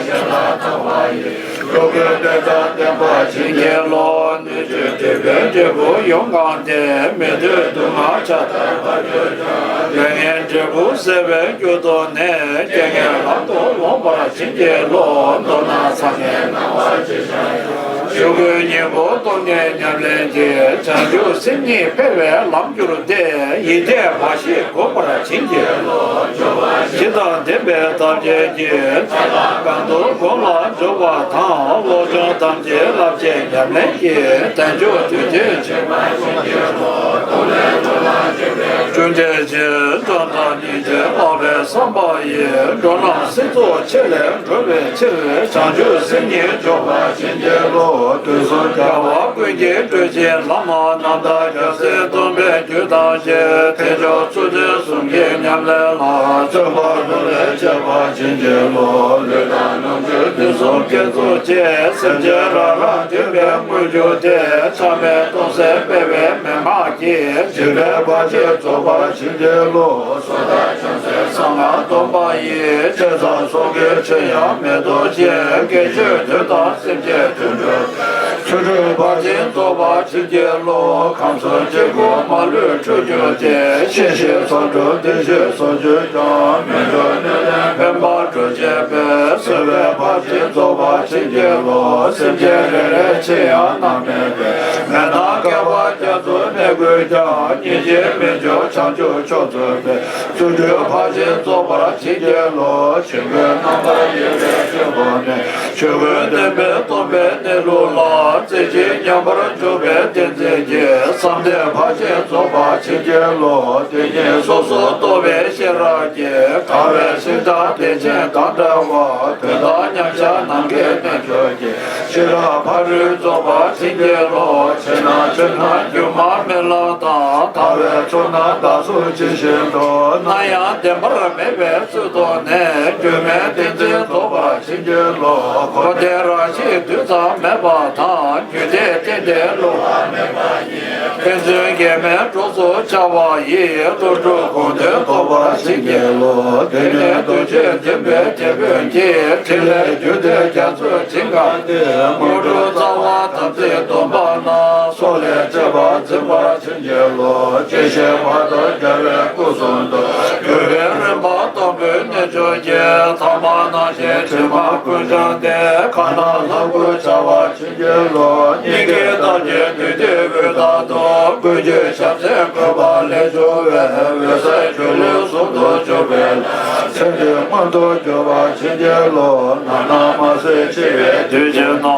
གཞན་ལ་ཐོགས་པ་ཡི། འགྲོ་ཀུན་བདེ་དང་ལྡན་པར་བྱིན་གྱིས་རློབས། སྣོད་བཅུད་སྒྲིབ་པའི་འབྲས་བུ་ཡོངས་གང་སྟེ། མི་འདོད་སྡུག་བསྔལ་ཕྱག་དར་བར་གྱུར་ཀྱང་། ལས་ངན་འབྲས་བུ་ཟད་པའི་རྒྱུ་རྟོགས་ནས། རྐྱེན་ངན་ལམ་དུ་ལོངས་པར་བྱིན་གྱིས་རློབས། མདོར་ན་ཚ་ངན་ན་བ་ཅི་བྱུང་ཡང་། ཆོས་སྐུའི་སྙིང་པོ་རྟོགས་ནས་ཉམས་ལེན་གྱིས། བྱང་ཆུབ་སེམས་ཉིད་འཕེལ་བའི་ལམ་གྱུར་ཏེ། ཡིད་བདེ་བ་ཞིག་བསྒོམ་པར་བྱིན་གྱིས་རློབས། ཇི་ལྟར་བདེན་པའི་ཐབས་མཁས་ཀྱིས། གང་དུ་གོམས་ལ་འཇུག་པ་དང་། བློ་སྦྱོང་ཐམས་ཅད་རླབས་ཆེན་ཉམས་ལེན་གྱིས། དལ་འབྱོར་དུས་ཆེན་ཆེན་པོ་ཆེན་པོ་ཐུགས་ལས་འགྲོ་བ་འཇིག་པའི་སྐྱོན་བྲལ་ཕྱིར། བྱམས་དང་སྙིང་རྗེ་ལྷག་པའི་བསམ་པ་ཡིས། འགྲོ་རྣམས་སྲིད་མཚོ་ཆེ་ལས་སྒྲོལ་བའི་ཕྱིར། བྱང་ཆུབ་སེམས་ཉིད་འཇུག་པར་བྱིན་གྱིས་རློབས། དུས་གསུམ་རྒྱལ་བ་ཀུན་གྱི་སྤྲུལ་གཅིག་བླ་མ། རྣམ་དག་རྒྱལ་སྲས་སྟོན་པའི་རྒྱུད་ཐམས་ཅད། ཐེག་མཆོག་ཚུལ་ཁྲིམས་གསུམ་གྱི་ཉམས་ལེན་ལ། བརྩོན་པ་ཀུན་ལས་བྱེད་པར་བྱིན་གྱིས་རློབས། ལུས་དང་རྣམ་འགྱུར་དུས་གསུམ་དགེ་ཚོགས་ཀྱིས། སེམས་ཅན་རང་རང་འདུན་པའི་དངོས་གྱུར་ཏེ། ཆགས་མེད་སྟོང་གསལ་སྤེལ་བའི་མན་ངག་གིས། འཇིགས་པའི་བར་ཆད་རྫོགས་པར་བྱིན་གྱིས་རློབས། སོ་ཐར་བྱང་སེམས་གསང་སྔགས་སྡོམ་པ་ཡིས། བྱས་ཙང་སྲོག་གི་ཕྱིར་ཡང་མི་ལྡོག་ཅིང་། དགེ་ཆོས་དོན་དང་སེམས་ཅན་དོན་སྒྲུབ། ཆོས་སྒྲུབ་པ་ཅིན་རྫོགས་པར་བྱིན་གྱིས་རློབས། ཁམས་གསུམ་སྐྱེ་དགུའི་མ་ལུས་འཁྲུད་གྱུར་ཏེ། ཤེས་བཞིན་ཚོགས་སྒྲུབ་བདེ་གཤེགས་སུ་གྱུར་ཀྱང་། མི་འགྲོ་གནོད་ལན་ཕན་པར་གྲོལ་བྱེད་པའི། བསིལ་བའི་བར་ཆད་རྫོགས་པར་བྱིན་གྱིས་རློབས། སེམས་ཅན་རེ་རེའི་ཕྱིར་ཡང་ནམ་མེད་པའི། མེ་ནང་བསྐལ་པ་རྒྱ་མཚོ་གནས་དགོས་ཀྱང་། ཡེ་ཤེས་མི་འགྱུར་བྱང་ཆུབ་མཆོག་ཏུ་འཕེལ། བརྩོན་འགྲུས་འཕགས་ཆེན་རྫོགས་པར་བྱིན་གྱིས་རློབས། ཆོས་ཀུན་རྣམ་པར་དབྱེ་བའི་ཆོས་སྐུ་ནི། ཆོས་ཀུན་སྟོན་པའི་སྟོང་པའི་གནས་ལུགས་ལ། རྩེ་གཅིག་མཉམ་པར་འཇུག་པའི་ཏིང་འཛིན་གྱིས། བསམ་གཏན་འཕགས་ཆེན་རྫོགས་པར་བྱིན་གྱིས་རློབས། དེ་ཉིད་སོ་སོར་རྟོག་པའི་ཤེས་རབ་ཀྱིས། དགའ་བའི་ཞིང་དང་བདེ་ཆེན་དང་བྲལ་བ། དོན་དམ་མཉམ་གཞག་ནམ་མཁའི་རྣལ་འབྱོར་གྱིས། ཤེས་རབ་ཕ་རོལ་རྫོགས་པར་བྱིན་གྱིས་རློབས། ཕྱི་ནང་ཆོས་རྣམས་སྒྱུ་མ་མིག་ལྟ་དང་། དག་པའི་ཆོས་རྣམས་བདག་སོགས་ཇི་བཞིན་དུ། སྣང་ཡང་བདེན་པར་མེད་པའི་ཚུལ་མཐོང་ནས། སྒྱུ་མའི་ཏིང་འཛིན་རྫོགས་པར་བྱིན་གྱིས་རློབས། འཁོར་འདས་རང་བཞིན་རྡུལ་ཙམ་མེད་པ་དང་། རྒྱུད་སྡེ་རྟེན་འབྲེལ་བསླུ་བ་མེད་པ་ཉིད། ཕན་ཚུན་འགལ་མེད་གྲོགས་སུ་འཆར་བ་ཡི། ཀླུ་སྒྲུབ་དགོངས་དོན་རྟོགས་པར་བྱིན་གྱིས་རློབས། དེ་ནས་རྡོ་རྗེ་འཛིན་པའི་དེད་དཔོན་གྱིས། ཕྲིན་ལས་རྒྱུད་སྡེ་རྒྱ་མཚོའི་ཞིང་ཁམས་འདིར། དངོས་གྲུབ་རྩ་བ་དམ་ཚིག་སྡོམ་པ་རྣམས། སྲོག་ལས་གཅེས་པར་འཛིན་པར་བྱིན་གྱིས་རློབས། སྐྱེ་ཤི་བར་དོ་རྒྱལ་བའི་སྐུ་གསུང་ཐུགས། འགྱུར་བའི་རིམ་པ་དང་པོའི་རྣལ་འབྱོར་གྱིས། ཐ་མ་སྣང་ཞེན་དྲི་མ་ཀུན་སྦྱངས་ཏེ། ཁ་ན་ལྷ་སྐུར་འཆར་བར་བྱིན་གྱིས་རློབས། སྙིང་གའི་ལྟ་བའི་བདུད་སྡེ་འུད་དག་ཏུ། ཀུན་སྤྱོད་བྱམས་བརྩེའི་བཀོད་པ་ལས་བྱུང་བའི། འོད་གསལ་སྒྱུ་ལུས་ཟུང་དུ་འཇུག་པའི་ལྷ། ཚེ་འདི་མངོན་དུ་གྱུར་པར་བྱིན་གྱིས་རློབས། ནམ་ནམ་མ་སྲིད་འཆི་བའི་དུས་ཀྱི་ནང་།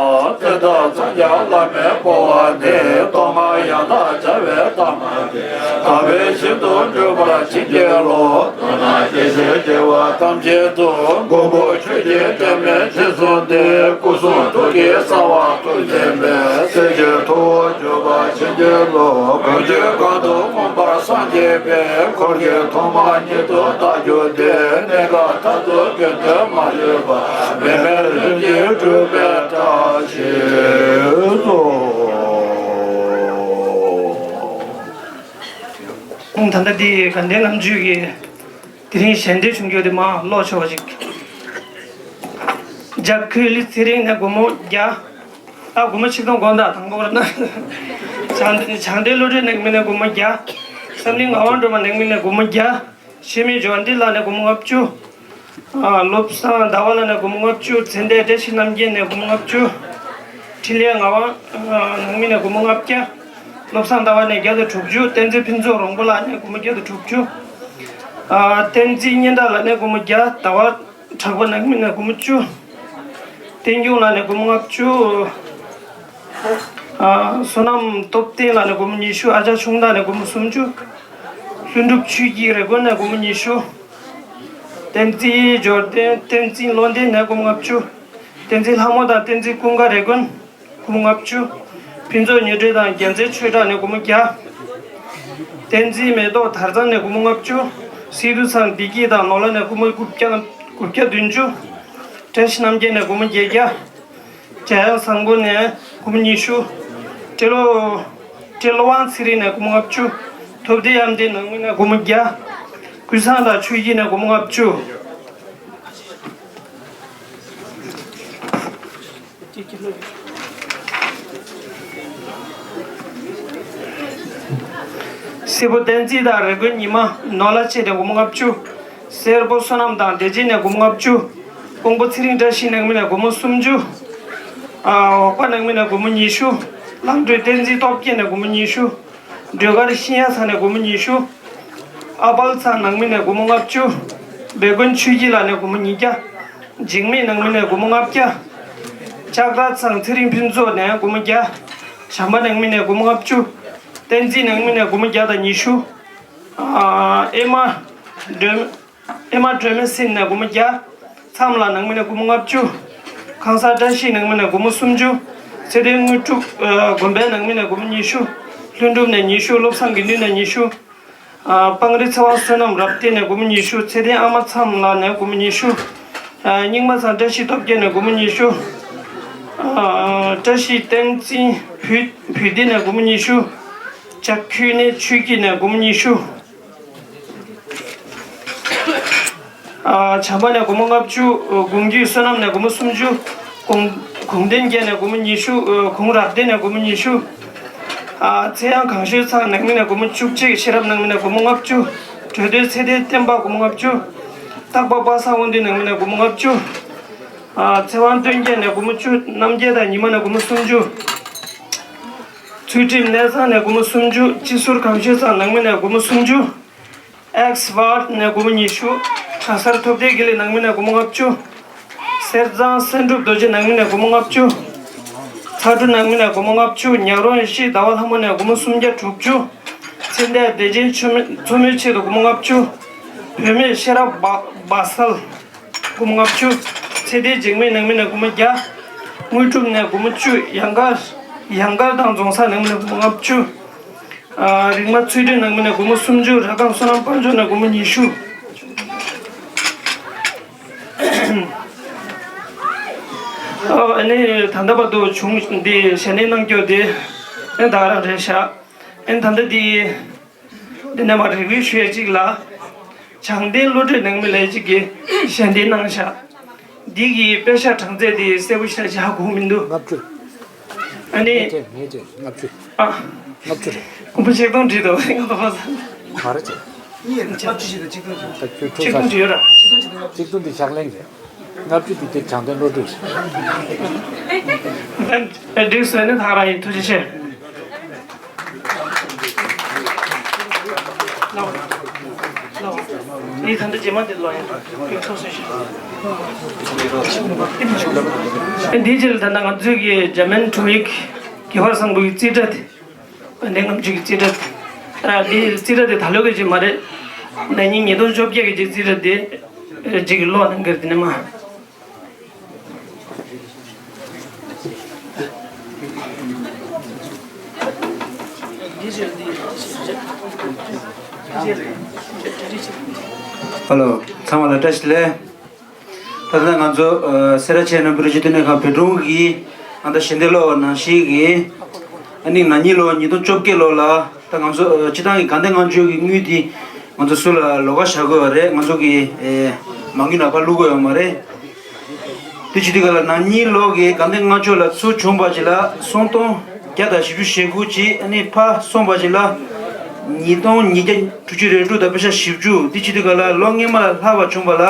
བཙན་དང་འཚང་རྒྱ་བླ་མའི་སྤོབས་པ་ནི། གཏོར་མ་ཡང་དག་བྱ་བའི་གཏའ་མ་ཡིན། དག་པའི་ཞིང་དུ་འགྲུབ་པར་བྱིན་གྱིས་རློབས། མདོར་ན་སྐྱེ་ཤི་སྐྱེ་བ་ཐམས་ཅད་དུ། མགོན་པོ་ཁྱོད་ཀྱིས་དྲན་པས་རྗེས་བཟུང་སྟེ། སྐུ་གསུང་ཐུགས་ཀྱི་གསང་བ་ཐུགས་འཛིན་པའི། སྲས་ཀྱི་ཐུ་བོར་གྱུར་པར་བྱིན་གྱིས་རློབས། གང་ཆོས་གང་དུ་མངོན་པར་སངས་རྒྱས་པའི། འཁོར་གྱི་ཐོག་མ་ཉིད་དུ་བདག་གྱུར་ཏེ། གནས་སྐབས་མཐར་ཐུག་དགེ་འདུན་མ་ལུས་པ། འབད་མེད་ལྷུན་གྱིས་གྲུབ་པའི་བཀྲ་ཤིས་སྩོལ། ད་ལྟ་འདི་དགའ་ལྡན་ལྔ་མཆོད་ཀྱི་དེ་རིང་ཞལ་འདེབས་བྱུང་རྒྱུ་དེ་མར་ཀློག་ཆོག་པ་ཅིག། ལྗགས་ཁུ་ལི་ཚེ་རིང་ནས་སྒོར་མོ་བརྒྱ། ཨ་སྒོར་མོ་ཆིག་སྟོང་དགོངས་དག། དང་པོ་རེད་ན། བྱང་བྱང་འདྲེན་བློ་གྲོས་ནས་མི་ནས་སྒོར་མོ་བརྒྱ། བསམ་གླིང་ངག་དབང་སྒྲོལ་མ་ནས་མི་ནས་སྒོར་མོ་བརྒྱ། ཤེས་མེད་འབྱོར་ལྡན་ལགས་ནས་སྒོར་མོ་ལྔ་བཅུ། ཨ་བློ་བཟང་ཟླ་བ་ལགས་ནས་སྒོར་མོ་ལྔ་བཅུ། ཚེ་འདས་བཀྲ་ཤིས་རྣམ་རྒྱལ་ནས་སྒོར་མོ་ལྔ་བཅུ། འཕྲིན་ལས་ངག་དབང་ནང་མི་ནས་སྒོར་མོ་ལྔ་བརྒྱ། བློ་བཟང་ཟླ་བ་ནས་བརྒྱ་དང་དྲུག་ཅུ། བསྟན་འཛིན་ཕུན་ཚོགས་རོང་པོ་ལགས་ནས་སྒོར་མོ་བརྒྱ་དང་དྲུག་ཅུ། ཨ་བསྟན་འཛིན་སྙན་གྲགས་ལགས་ནས་སྒོར་མོ་བརྒྱ། ཟླ་བ་གྲགས་པ་ནང་མི་ནས་སྒོར་མོ་བཅུ། བསྟན་སྐྱོང་ལགས་ནས་སྒོར་མོ་ལྔ་བཅུ། ཨ་བསོད་ནམས་སྟོབས་ལྡན་ལགས་ནས་སྒོར་མོ་ཉི་ཤུ། ཨ་ཅག་ཆུང་བདག་ནས་སྒོར་མོ་སུམ་ཅུ། ལྷུན་གྲུབ་ཆོས་སྐྱིད་རེ་དགོན་ནས་སྒོར་མོ་ཉི་ཤུ། བསྟན་འཛིན་འབྱོར་ལྡན། བསྟན་འཛིན་བློ་ལྡན་ནས་སྒོར་མོ་ལྔ་བཅུ། བསྟན་འཛིན་ལྷ་མོ་དང་བསྟན་འཛིན་ཀུན་དགའ་རེ་དགོན། སྒོར་མོ་ལྔ་བཅུ། ཕུན་ཚོགས་ཉི་སྒྲོན་དང་རྒྱལ་མཚན་ཆོས་གྲགས་ནས་སྒོར་མོ་བརྒྱ། བསྟན་འཛིན་མེ་ཏོག་དར་གཙང་ནས་སྒོར་མོ་ལྔ་བཅུ། སི་ཏུ་ཚང་བདེ་སྐྱིད་དང་ནོར་ལྷ་ནས་སྒོར་མོ་དགུ་བརྒྱ་དང་དགུ་བརྒྱ་བདུན་ཅུ། བཀྲ་ཤིས་རྣམ་རྒྱལ་ནས་སྒོར་མོ་བརྒྱད་བརྒྱ། འཇམ་དབྱངས་བཟང་པོ་ནས་སྒོར་མོ་ཉི་ཤུ། སྤྲེལ་ལོ། སྤྲེལ་ལོ་དབང་ཚེ་རིང་ནས་སྒོར་མོ་ལྔ་བཅུ། ཐུབ་བདེ་དབྱངས་ལྡན་ནང་མི་ནས་སྒོར་མོ་བརྒྱ། ཀུན་བཟང་དང་ཆོས་སྐྱིད་ནས་སྒོར་མོ་ལྔ་བཅུ། སེར་པོ་བསྟན་འཛིན་དང་རེ་དགོན་ཉི་མ། ནོར་ལྷ་བཅས་ནས་སྒོར་མོ་ལྔ་བཅུ། སེར་པོ་བསོད་ནམས་དང་བདེ་ཆེན་ནས་སྒོར་མོ་ལྔ་བཅུ། ཀོང་པོ་ཚེ་རིང་བཀྲ་ཤིས་ནང་མི་ནས་སྒོར་མོ་སུམ་ཅུ། ཨ་འོག་པ་ནང་མི་ནས་སྒོར་མོ་ཉི་ཤུ། ལང་གྲོའི་བསྟན་འཛིན་སྟོབས་རྒྱས་ནས་སྒོར་མོ་ཉི་ཤུ། སྒྲོལ་དཀར་ཤིང་ཡ་ཚང་ནས་སྒོར་མོ་ཉི་ཤུ། ཨ་པལ་ཚང་ནང་མི་ནས་སྒོར་མོ་ལྔ་བཅུ། སྦས་མགོན་ཆོས་སྐྱིད་ལགས་ནས་སྒོར་མོ་ཉིས་བརྒྱ། འཇིགས་མེད་ནང་མི་ནས་སྒོར་མོ་ལྔ་བརྒྱ། ལྕགས་ར་ཚང་ཚེ་རིང་ཕུན་ཚོགས་ནས་སྒོར་མོ་བརྒྱ། བྱམས་པ་ནང་མི་ནས་སྒོར་མོ་ལྔ་བཅུ། བསྟན་འཛིན་ནང་མི་ནས་སྒོར་མོ་བརྒྱ་དང་ཉི་ཤུ། ཨ་ཨེ་མ་སྒྲོལ། ཨེ་མ་སྒྲོལ་མ་སྲིན་ནས་སྒོར་མོ་བརྒྱ། མཚམས་ལ་ནང་མི་ནས་སྒོར་མོ་ལྔ་བཅུ། ཁང་གསར་བཀྲ་ཤིས་ནང་མི་ནས་སྒོར་མོ་སུམ་ཅུ། ཚེ་བརྟན་དངོས་གྲུབ་ཨ་དགོན་པའི་ནང་མི་ནས་སྒོར་མོ་ཉི་ཤུ། ལྷུན་གྲུབ་ནས་ཉི་ཤུ། བློ་བཟང་དགེ་འདུན་ནས་ཉི་ཤུ། ཨ་སྤང་རི་ཚེ་དབང་བསོད་ནམས་རབ་བརྟན་ནས་སྒོར་མོ་ཉི་ཤུ། ཚེ་བརྟན་ཨ་མ་མཚམས་ལ་ནས་སྒོར་མོ་ཉི་ཤུ། ཨ་རྙིང་མ་ཚང་བཀྲ་ཤིས་སྟོབས་རྒྱལ་ནས་སྒོར་མོ་ཉི་ཤུ། ཨ་བཀྲ་ཤིས་བསྟན་འཛིན་བུ་བུ་ལྡན་ནས་སྒོར་མོ་ཉི་ཤུ། ལྕགས་ཁྱུ་ནས་ཆོས་སྐྱིད་ནས་སྒོར་མོ་ཉི་ཤུ། ཨ་བྱམས་པ་ནས་སྒོར་མོ་ལྔ་བཅུ། གུང་རྒྱུད་བསོད་ནམས་ནས་སྒོར་མོ་སུམ་ཅུ། གུང་གུང་བསྟན་རྒྱལ་ནས་སྒོར་མོ་ཉི་ཤུ། གུང་རབ་བརྟན་ནས་སྒོར་མོ་ཉི་ཤུ། ཨ་ཚེ་དབྱངས་གངས་ཤོད་ཚང་ནང་མི་ནས་སྒོར་མོ་བཅུ་གཅིག། ཤེས་རབ་ནང་མི་ནས་སྒོར་མོ་ལྔ་བཅུ། བྲོས་དོན་ཚེ་བརྟན་བསྟན་པ་སྒོར་མོ་ལྔ་བཅུ། སྟག་པ་པ་སངས་དབང་འདུས་ནང་མི་ནས་སྒོར་མོ་ལྔ་བཅུ། ཨ་ཚེ་དབང་སྟོན་རྒྱལ་ནས་སྒོར་མོ་བཅུ། རྣམ་རྒྱལ་དང་ཉི་མ་ནས་སྒོར་མོ་སུམ་ཅུ། ཚུལ་ཁྲིམས་གནས་ཚང་ནས་སྒོར་མོ་སུམ་ཅུ། སྤྱི་ཟུར་ཁམས་ཤོད་ཚང་ནང་མི་ནས་སྒོར་མོ་སུམ་ཅུ། ཨེག་སི་ཝར་ནས་སྒོར་མོ་ཉི་ཤུ། གྲྭ་སར་ཐུབ་བསྟན་དགེ་ལེགས་ནང་མི་ནས་སྒོར་མོ་ལྔ་བཅུ། གསེར་གཙང་སེང་འབྲུག་རྡོ་རྗེ་ནང་མི་ནས་སྒོར་མོ་ལྔ་བཅུ། ཚ་གྲུ་ནང་མི་ནས་སྒོར་མོ་ལྔ་བཅུ། ཉག་རོང་ཡེ་ཤེས་ཟླ་བ་ལྷ་མོ་ནས་སྒོར་མོ་སུམ་བརྒྱ་དྲུག་ཅུ། ཚེ་འདས་བདེ་ཆེན་མཚོ་མོའི་ཆེད་དུ་སྒོར་མོ་ལྔ་བཅུ། བུད་མེད་ཤེས་རབ་སྦ་སལ། སྒོར་མོ་ལྔ་བཅུ། ཚེ་བརྟན་འཇིགས་མེད་ནང་མི་ནས་སྒོར་མོ་བརྒྱ། དངོས་གྲུབ་ནས་སྒོར་མོ་བཅུ། ཡང་དཀར། ཡང་དཀར་དང་རྫོང་སར་ནང་མི་ནས་སྒོར་མོ་ལྔ་བཅུ། ཨ། རིག་མ་ཚུལ་ཁྲིམས་ནང་མི་ནས་སྒོར་མོ་སུམ་ཅུ། ར་སྒང་བསོད་ནམས་དཔལ་འབྱོར་ནས་སྒོར་མོ་ཉི་ཤུ། ཨ་ནི་ད་ལྟ་བར་དུ་བྱུང་འདི་ཞལ་འདེབས་གནང་རྒྱུ་དེ་ཨ་ད་ག་རང་རེད་ཤག་ཨ་ནི་ད་ལྟ་འདི། འདི་ནས་མར་རེ་སྐུལ་ཞུ་ཡས་གཅིག་ལ། བྱང་གཏེར་བློ་གྲོས་ནང་མི་ལས་གཅིག་གིས་ཞལ་འདེབས་གནང་ཤག་འདི་གི་པེ་ཤག་གྲངས་ཚད་དེ་གསལ་པོ་ཞེ་དྲག་ཧ་གོ་མི་འདུག་ལྔ་བཅུ། ཨ་ནི། ངས་བྱས་ངས་བྱས་ལྔ་བཅུ། ཨ། ལྔ་བཅུ་རེད། ཁོང་པོ་ཆིག་སྟོང་བྲིས་འདུག་ང་ད་ཧ་གོ་སོང་། མ་རེད་བྱས། ལྔ་བཅུ་ཞིག་དང་ཆིག་སྟོང་ཞིག་ད་ཁྱོད་ཁྱོད་ཆིག་སྟོང་བྲིས་ཡོད་ར། ཆིག་སྟོང་འདི་ཕྱག་ལེན་རེད། ལྔ་བཅུ་འདི་དེ་བྱང་གཏེར་བློ་གྲོས། ཨ་འགྲིག་སོང་ནི་ད་ག་རང་ཡིན། ཐུགས་རྗེ་ཆེ། འདི་ད་ལྟ་རྗེས་མ་འདི་ལོ་ཡིན། འདིའི་རྗེས་ལ་ད་ལྟ་ང་ཚོའི་གི་འཇར་མན་འབྲུག་ཡིག་གི་བར་བཟང་པོའི་རྩིས་ཁྲ་དེ། དགའ་ལྡན་ལྔ་མཆོད་ཀྱི་རྩིས་ཁྲ། ཨ། འདི་རྩིས་ཁྲ་དེ་ད་ལོ་གི་ཅིག་མ་རེད། ན་ནིང་ཉིས་སྟོང་བཅོ་བརྒྱད་ཀྱི་ཅིག་རྩིས་ཁྲ་དེ། ཨ། ཅིག་གི་ཀློག་གནང་གི་རེད། དེ་ནས་མ། ཧེ་ལོ། ཚང་མ་ལ་བཀྲ་ཤིས་བདེ་ལེགས། ད་ལྟ་ང་ཚོ་ཨ་སེ་ར་བྱེས་ནང་པའི་རིག་གཞུང་བསྟི་གནས་ཁང་བོད་དྲུང་གིས་ཨ་ད་ཞལ་འདེབས་ཀློག་པ་ནང་བཞིན་གྱི་ཨ་ནི་ན་ནིང་ལོ་ཉིས་སྟོང་བཅོ་བརྒྱད་ལོ་ལ་ད་ང་ཚོ་ཨ་སྤྱི་བཏང་གི་དགའ་ལྡན་ལྔ་མཆོད་ཀྱི་དངུལ་དེ་ང་ཚོ་སུ་ལ་ལོགས་ཀ་བཞག་དགོས་པ་རེད། ང་ཚོ་གི་ཨེ་མ་དངུལ་ནང་ཕར་བླུག་དགོས་ཡོད་མ་རེད། དེ་བྱེད་དུས་ག་ལ་ན་ནིང་ལོ་གི་དགའ་ལྡན་ལྔ་མཆོད་ལ་ཚུར་བྱུང་བ་ཅིག་ལ་སུམ་སྟོང་བརྒྱ་དང་བཞི་བཅུ་ཞེ་དགུ་ཅིག་ཨ་ནི་ཕར་སོང་བ་ཅིག་ལ་ཉིས་སྟོང་ཉིས་བརྒྱ་དྲུག་ཅུ་རེ་དྲུག་དང་པེ་ཤག་བཞི་བཅུ། དེ་བྱེད་དུས་ག་ལ་ལོ་སྔོན་མ་ལ་ལྷག་པ་བྱུང་བ་ལ།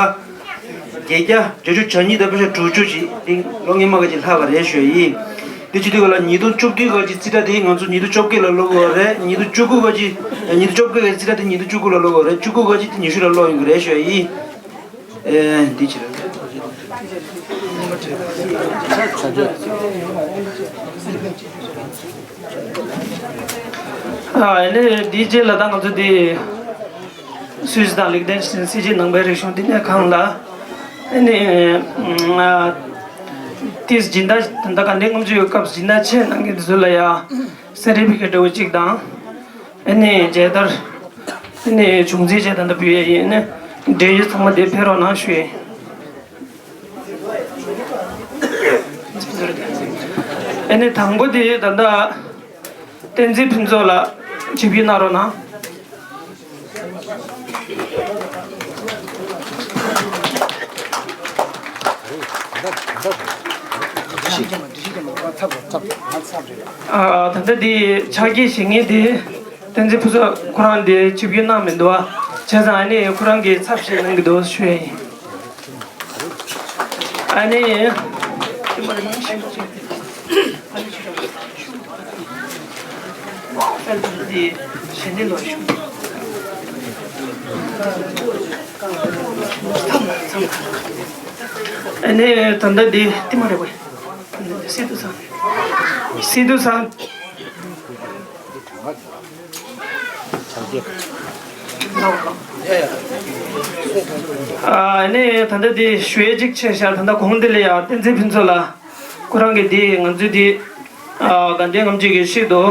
བརྒྱད་བརྒྱ་བརྒྱད་ཅུ་གྱ་གཉིས་དང་པེ་ཤག་དྲུག་ཅུ་ཅིག་དེ་ལོ་སྔོན་མ་ག་ཅིག་ལྷག་པ་རེད་ཞུ་ཡ་ཡིན། དེ་བྱེད་དུས་ག་ལ་ཉིས་སྟོང་བཅུ་བདུན་ག་ཅིག་རྩིས་ཁྲ་དེ་ང་ཚོ་ཉིས་སྟོང་བཅོ་བརྒྱད་ལ་ཀློག་དགོས་པ་རེད། ཉིས་སྟོང་བཅུ་དགུ་ག་ཅིག་ཉིས་སྟོང་བཅོ་བརྒྱད་ག་རྩིས་ཁྲ་དེ་ཉིས་སྟོང་བཅུ་དགུ་ལ་ཀློག་དགོས་པ་རེད། བཅུ་དགུ་ག་ཅིག་དེ་ཉི་ཤུ་ལ་ཀློག་ཡོང་གི་རེད་ཞུ་ཡ་ཡིན། ཨེ་འདི་ཕྱིར། ཨ་ནི་འདིའི་རྗེས་ལ་ད་ང་ཚོ་འདི་སུད་སི་དང་ལིག་ཏེན་སི་ཊེན་སྲིད་བྱུས་ནང་པའི་རིག་གཞུང་བསྟི་གནས་ཁང་ལ་ཨ་ནི་ཨ་ཏིས་སྦྱིན་བདག་ད་ལྟ་དགའ་ལྡན་ལྔ་མཆོད་ཀྱི་སྐབས་སྦྱིན་བདག་ཆེད་གནང་མཁན་དེ་ཚོ་ལ་ཡ་སེར་ཕི་ཀེ་ཊི་འདྲ་བོ་གཅིག་དང་། ཨ་ནི་མཇལ་དར། ཨ་ནི་བྱུང་འཛིན་བྱས་ད་ལྟ་འབུལ་ཡས་ཡིན། ཨ་ནི་འབྲེལ་ཡོད་ཚང་མ་དེ་ཕེབས་རོགས་གནང་ཞུ་ཡས་ཡིན། ཨ་ནི་དང་པོ་དེ་ད་ལྟ་བསྟན་འཛིན་ཕུན་ཚོགས་ལགས་ཆིབས་བསྒྱུར་གནང་རོགས་གནང་། ཨ། ད་ལྟ་འདི་ཕྱག་འཁྱེར་བཞེས་མཁན་དེ་བསྟན་འཛིན་ཕུན་ཚོགས་ཁོ་རང་དེ་ཆིབས་བསྒྱུར་གནང་མི་འདུག་བ། བྱས་ཙང་ཨ་ནི་ཁོ་རང་གིས་ཚབ་བྱས་གནང་གི་འདུག་ཞུ་ཡ་ཡིན། ཨ་ནི། ཨ་ནི་ད་ལྟ་འདི་ཏི་མ་རེད་པས། སི་ཏུ་ཚང་། སི་ཏུ་ཚང་། ཨ་ནི་ད་ལྟ་འདི་ཞུ་ཡས་གཅིག་ཆད་ཤག་ད་ལྟ་གོང་འདི་ལ་ཡ་བསྟན་འཛིན་ཕུན་ཚོགས་ལགས་ཁོ་རང་གིས་འདི་ང་ཚོའི་འདི་ཨ་དགའ་ལྡན་ལྔ་མཆོད་ཀྱི་ཆེད་དུ་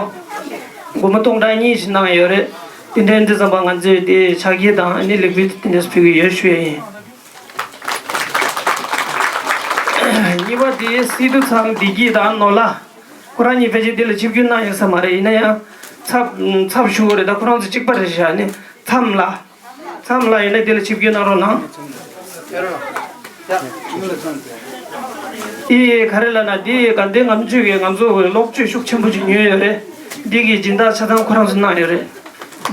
སྒོར་མོ་སྟོང་ཕྲག་གཉིས་ཤིག་གནང་ཡོད་རེད། དེ་འདྲ་ཡིན་དུས་ཙམ་པ་ང་ཚོས་དེ་ཕྱག་འཁྱེར་དང་ཨ་ནི་ལེགས་འབུལ་དེ་འདྲ་ཕུལ་གྱི་ཡོད་ཞུ་ཡས་ཡིན། གཉིས་པ་དེ་སི་ཏུ་ཚང་བདེ་སྐྱིད་དང་ནོར་ལྷ། ཁོ་རང་གཉིས་ཕལ་ཆེར་འདི་ལ་ཆིབས་བསྒྱུར་གནང་ཡོད་ས་མ་རེད། ཡིན་ན་ཡང་ཚབ་ཚབ་ཞུ་དགོས་རེད། ད་ཁོ་རང་ཚོ་གཅིག་པ་རེད་ཤག་ཨ་ནི་མཚམས་ལ། མཚམས་ལ་ཡིན་ན་འདི་ལ་ཆིབས་བསྒྱུར་གནང་རོགས་གནང་། ཨི་ག་རེ་ལབ་ན་འདི་དགའ་ལྡན་ལྔ་མཆོད་ཀྱི་ང་ཚོ་གློག་སྤྱོད་ཤུགས་ཆེན་པོ་ཅིག་ཉོས་ཡོད་རེད། འདི་གི་སྦྱིན་བདག་ཆ་ཚང་ཁོ་རང་ཚོ་གནང་ཡོད་རེད།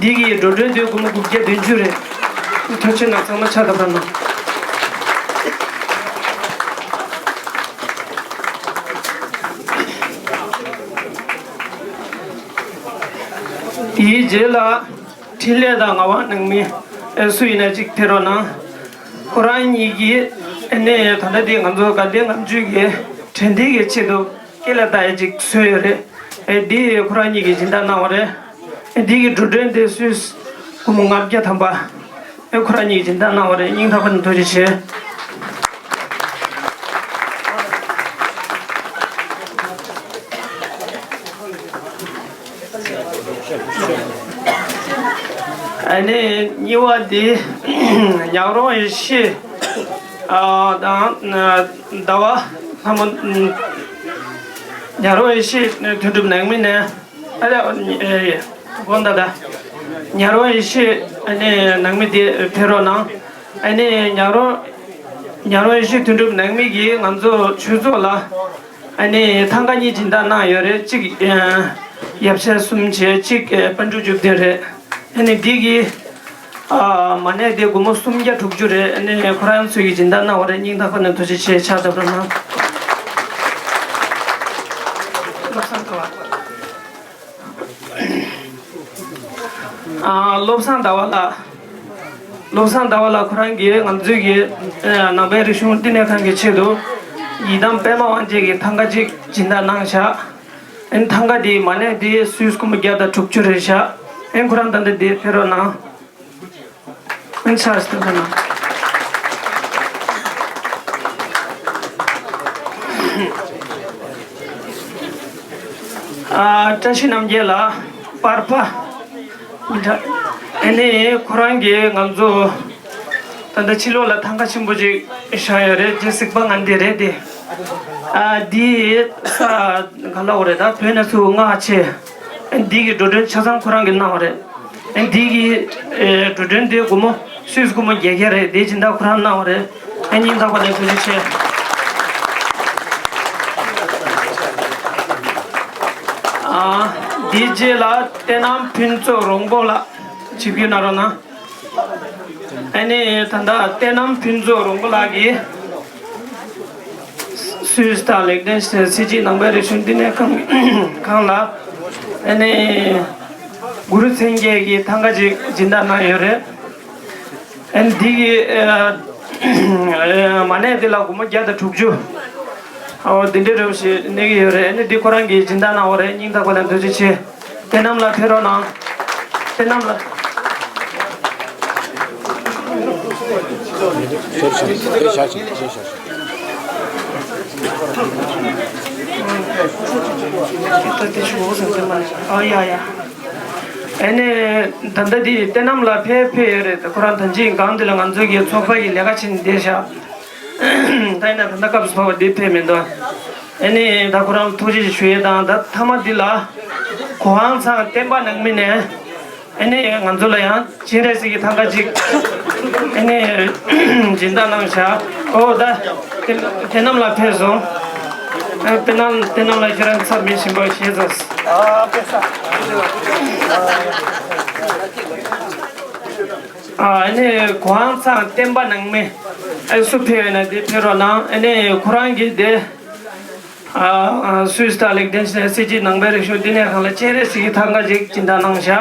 འདི་གི་འགྲོ་གྲོན་དེ་སྒོར་མོ་དགུ་བརྒྱ་བདུན་ཅུ་རེད། ཐུགས་རྗེ་ཆེ་གནང་། ཚང་མ་ཕྱག་བརྡབ་རོགས་གནང་། དེའི་རྗེས་ལ་འཕྲིན་ལས་དང་ངག་དབང་ནང་མི་ཨེ་སུ་ཡིན་ན་གཅིག་ཕེབས་རོགས་གནང་། ཁོ་རང་གཉིས་ཀྱིས་ཨེ་ནས་ད་ལྟ་དེ་ང་ཚོ་དགའ་ལྡན་ལྔ་མཆོད་ཀྱི་དྲན་རྟེན་གྱི་ཆེད་དུ་སྐེ་ལ་བཏགས་ཡ་ཅིག་བཟོས་ཡོད་རེད། ཨེ་འདི་ཁོ་རང་གཉིས་ཀྱིས་སྦྱིན་བདག་གནང་བ་རེད། ཨེ་འདི་གི་འགྲོ་གྲོན་དེ་སུས་སྐུ་མོ་ལྔ་བརྒྱ་ཐམ་པ། ཨེ་ཁོ་རང་གཉིས་སྦྱིན་བདག་གནང་བ་རེད། སྙིང་ཐག་པ་ནས་ཐུགས་རྗེ་ཆེ། ཨ་ནི་གཉིས་པ་འདི་ཉག་རོང་ཡེ་ཤེས་ཨ་དང་ཟླ་བ་ལྷ་མོ། ཉག་རོང་ཡེ་ཤེས་དོན་གྲུབ་ནང་མི་ནས། ཨ་ལས་ཨེ་དགོངས་དག་ད། ཉག་རོང་ཡེ་ཤེས་ཨ་ནི་ནང་མི་དེ་ཕེབས་རོགས་གནང་། ཨ་ནི་ཉག་རོང་ཉག་རོང་ཡེ་ཤེས་དོན་གྲུབ་ནང་མི་གིས་ང་ཚོ་ཆོས་ཚོགས་ལ་ཨ་ནི་ཐང་ག་གཉིས་སྦྱིན་བདག་གནང་ཡོད་རེད། གཅིག་ཡབ་ཆེན་གསུམ་བྱས། གཅིག་པཎ་གྲུབ་བཅུ་བདུན་རེད། ཨ་ནི་འདི་གི་ཨ་མ་ཎི་དེ་སྒོར་མོ་སུམ་བརྒྱ་དྲུག་ཅུ་རེད། ཨ་ནི་ཁོ་རང་ཚོ་གིས་སྦྱིན་བདག་གནང་བ་རེད། སྙིང་ཐག་པ་ནས་ཐུགས་རྗེ་ཆེ། ཕྱག་བརྡབ་རོགས་གནང་། བློ་བཟང་ཟླ་བ། ཨ་བློ་བཟང་ཟླ་བ་ལགས། བློ་བཟང་ཟླ་བ་ལགས་ཁོ་རང་གིས་ང་ཚོའི་གི་ཨ་ནང་པའི་རིག་གཞུང་བསྟི་གནས་ཁང་གི་ཆེད་དུ་ཡི་དམ་པད་མ་དབང་ཆེན་གྱི་ཐང་ག་གཅིག་སྦྱིན་བདག་གནང་བཞག་ཨན་ཐང་ག་དེའི་མ་ཎི་དེ་སུས་སྒོར་མོ་བརྒྱ་དང་དྲུག་ཅུ་རེད་བཞག་ཨན་ཁོ་རང་ད་ལྟ་དེ་ཕེབས་རོགས་གནང་། ཨན་ཕྱག་ཞུ་གནང་། ཨ་བཀྲ་ཤིས་རྣམ་རྒྱལ་ལགས། པར་པ། ཨ་ནི་ཁོ་རང་གིས་ང་ཚོ་ད་ལྟ་ཕྱི་ལོགས་ལ་ཐང་ག་ཆེན་པོ་ཅིག་བཞག་ཡོད་རེད། ཇེ་གཟིགས་པ་ང་འདི་རེད་དེ། ཨ་འདི་ས་ག་ལ་འོ་རེད། ད་བོད་ནས་ཚུར་མངགས་བྱས། ཨ་འདི་གི་འགྲོ་གྲོན་ཆ་ཚང་ཁོ་རང་གིས་གནང་བ་རེད། ཨ་འདི་གི་ཨེ་འགྲོ་གྲོན་དེ་སྒོར་མོ་སུས་སྒོར་མོ་བརྒྱད་བརྒྱ་རེད། དེ་སྦྱིན་བདག་ཁོ་རང་གནང་བ་རེད། ཨ་སྙིང་ཐག་པ་ནས་ཐུགས་རྗེ་ཆེ། ཨ་འདིའི་རྗེས་ལ་བསྟན་ནམ་ཕུན་ཚོགས་རོང་པོ་ལགས་ཆིབས་བསྒྱུར་གནང་རོགས་གནང་། ཨ་ནི་ད་ལྟ་བསྟན་ནམ་ཕུན་ཚོགས་རོང་པོ་ལགས་ཀྱིས་སུད་སི་དང་ལེག་ཏེན་སི་ཊེན་སྲིད་སྤྱི་ནང་པའི་རིག་གཞུང་བསྟི་གནས་ཁང་ཁང་ལ་ཨ་ནི་གུ་རུ་མཚན་བརྒྱད་ཀྱི་ཐང་ག་ཅིག་སྦྱིན་བདག་གནང་ཡོད་རེད། ཨ་ནི་འདི་གི་ཨ་མ་ཎི་འདི་ལ་སྒོར་མོ་བརྒྱ་དང་དྲུག་ཅུ། ཨོ་འདི་འདྲའི་རེ་བ་ཞིག་གནས་ཀྱི་ཡོད་རེད། ཨ་ནི་འདི་ཁོ་རང་གིས་སྦྱིན་བདག་གནང་བ་རེད། སྙིང་ཐག་པ་ནས་ཐུགས་རྗེ་ཆེ། བསྟན་ནམ་ལགས་ཕེབས་རོགས་གནང་། བསྟན་ནམ་ལགས། ཨ་ཡ་ཡ། ཨ་ནི་ད་ལྟ་འདི་བསྟན་ནམ་ལགས་ཕེབས་ཕེབས་ཡོད་རེད། ཁོ་རང་ད་ཅི་སྒང་འདི་ལ་ང་ཚོ་གི་ཚོགས་པ་ཡི་ལས་ཀ་བྱེད་བསྡད་ཤག་ད་ཡིན་ན་ད་ལྟ་སྐབས་སུ་བབས་པ་འདི་ཕེབས་མི་འདུག་ཨ་ནི་ད་ཁོ་རང་ལ་ཐུགས་རྗེ་ཆེ་ཞུ་ཡས་དང་། ད་མཐའ་མ་འདི་ལ་གོ་ཧང་ཚང་བསྟན་པ་ནང་མི་ནས་ཨ་ནི་ང་ཚོ་ལ་ཡང་སྤྱན་རས་གཟིགས་ཀྱི་ཐང་ག་ཅིག་ཨ་ནི་སྦྱིན་བདག་གནང་བཞག་ཨོ་ད་བསྟན་ནམ་ལགས་ཕེབས་སོང་། ཨ་བསྟན་ནམ་བསྟན་ནམ་ལགས་ཁྱེད་རང་ཚབ་མི་ཞིམ་པོ་ཞེས་ཟེར། ཨ་ནི་གོ་ཧང་ཚང་བསྟན་པ་ནང་མི་ཨ་སུ་ཕེབས་ཡོད་ན་དེ་ཕེབས་རོགས་གནང་། ཨ་ནི་ཁོ་རང་གིས་དེ་ཨ་སུད་སི་དང་ལེག་ཏེན་སི་ཊེན་སྲིད་སྤྱི་ནང་པའི་རིག་གཞུང་བསྟི་གནས་ཁང་ལ་སྤྱན་རས་གཟིགས་ཀྱི་ཐང་ག་ཅིག་སྦྱིན་བདག་གནང་བཞག་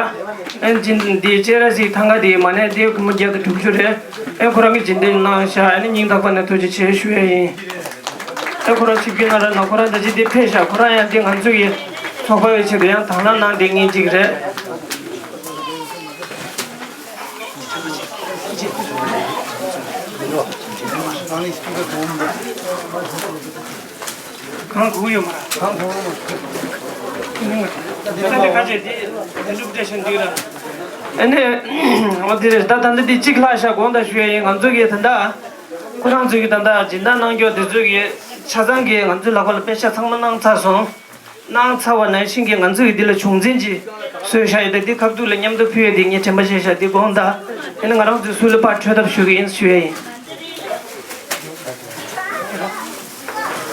ཨ་ནི་འདི་སྤྱན་རས་གཟིགས་ཀྱི་ཐང་ག་དེའི་མ་ཎི་དེ་སྒོར་མོ་བརྒྱ་དང་དྲུག་ཅུ་རེད། ཨ་ཁོ་རང་གིས་སྦྱིན་བདག་གནང་བཞག་ཨ་ནི་སྙིང་ཐག་པ་ནས་ཐུགས་རྗེ་ཆེ་ཞུ་ཡས་ཡིན། ཨ་ཁོ་རང་ཆིབས་བསྒྱུར་གནང་རོགས་གནང་། ཁོ་རང་ད་ཅི་འདི་ཕེབས་ཤག་ཁོ་རང་ཡང་འདི་ང་ཚོ་ཡི་ཚོགས་པ་ཡི་ཆེད་དུ་ཡང་དང་བླངས་གནང་བསྡད་མཁན་ཅིག་རེད། གང་གོ་ཡོད་མ་རེད། གང་གོ་ཡོད་མ་རེད། ད་ནི་ཁ་ཆེ་འདི་འདི་འདྲ་བཀྲ་ཤིས་འདི་ར། ཨ་ནི་འོ་དེ་རེད། ད་ད་འདི་འདི་གཅིག་ལྷག་ཤག་དགོངས་དག་ཞུ་ཡ་ཡིན། ང་ཚོ་གི་ད་ལྟ་ཁོ་རང་ཚོ་གི་ད་ལྟ་སྦྱིན་བདག་གནང་རྒྱུ་དེ་ཚོ་གི་ཆ་ཚང་གི་ང་ཚོའི་ལག་པ་ལ་པེ་ཤག་ཚང་མ་གནང་ཚར་སོང་། གནང་ཚར་བ་ནང་བཞིན་གྱི་ང་ཚོ་གི་འདི་ལ་བྱུང་འཛིན་ཅིག་བཟོས་བཞག་ཡོད། ད་འདི་ཁ་ཐུག་ལ་མཉམ་དུ་ཕུལ་ཡ་འདི་ངས་དྲན་པ་བརྗེད་ཤག་འདི་དགོངས་དག་ཨ་ནི་ང་རང་ཚོའི་སུ་ལ་ཕར་འཕྲོད་ཐབས་ཞུ་གི་ཡིན་ཞུ་ཡ་ཡིན།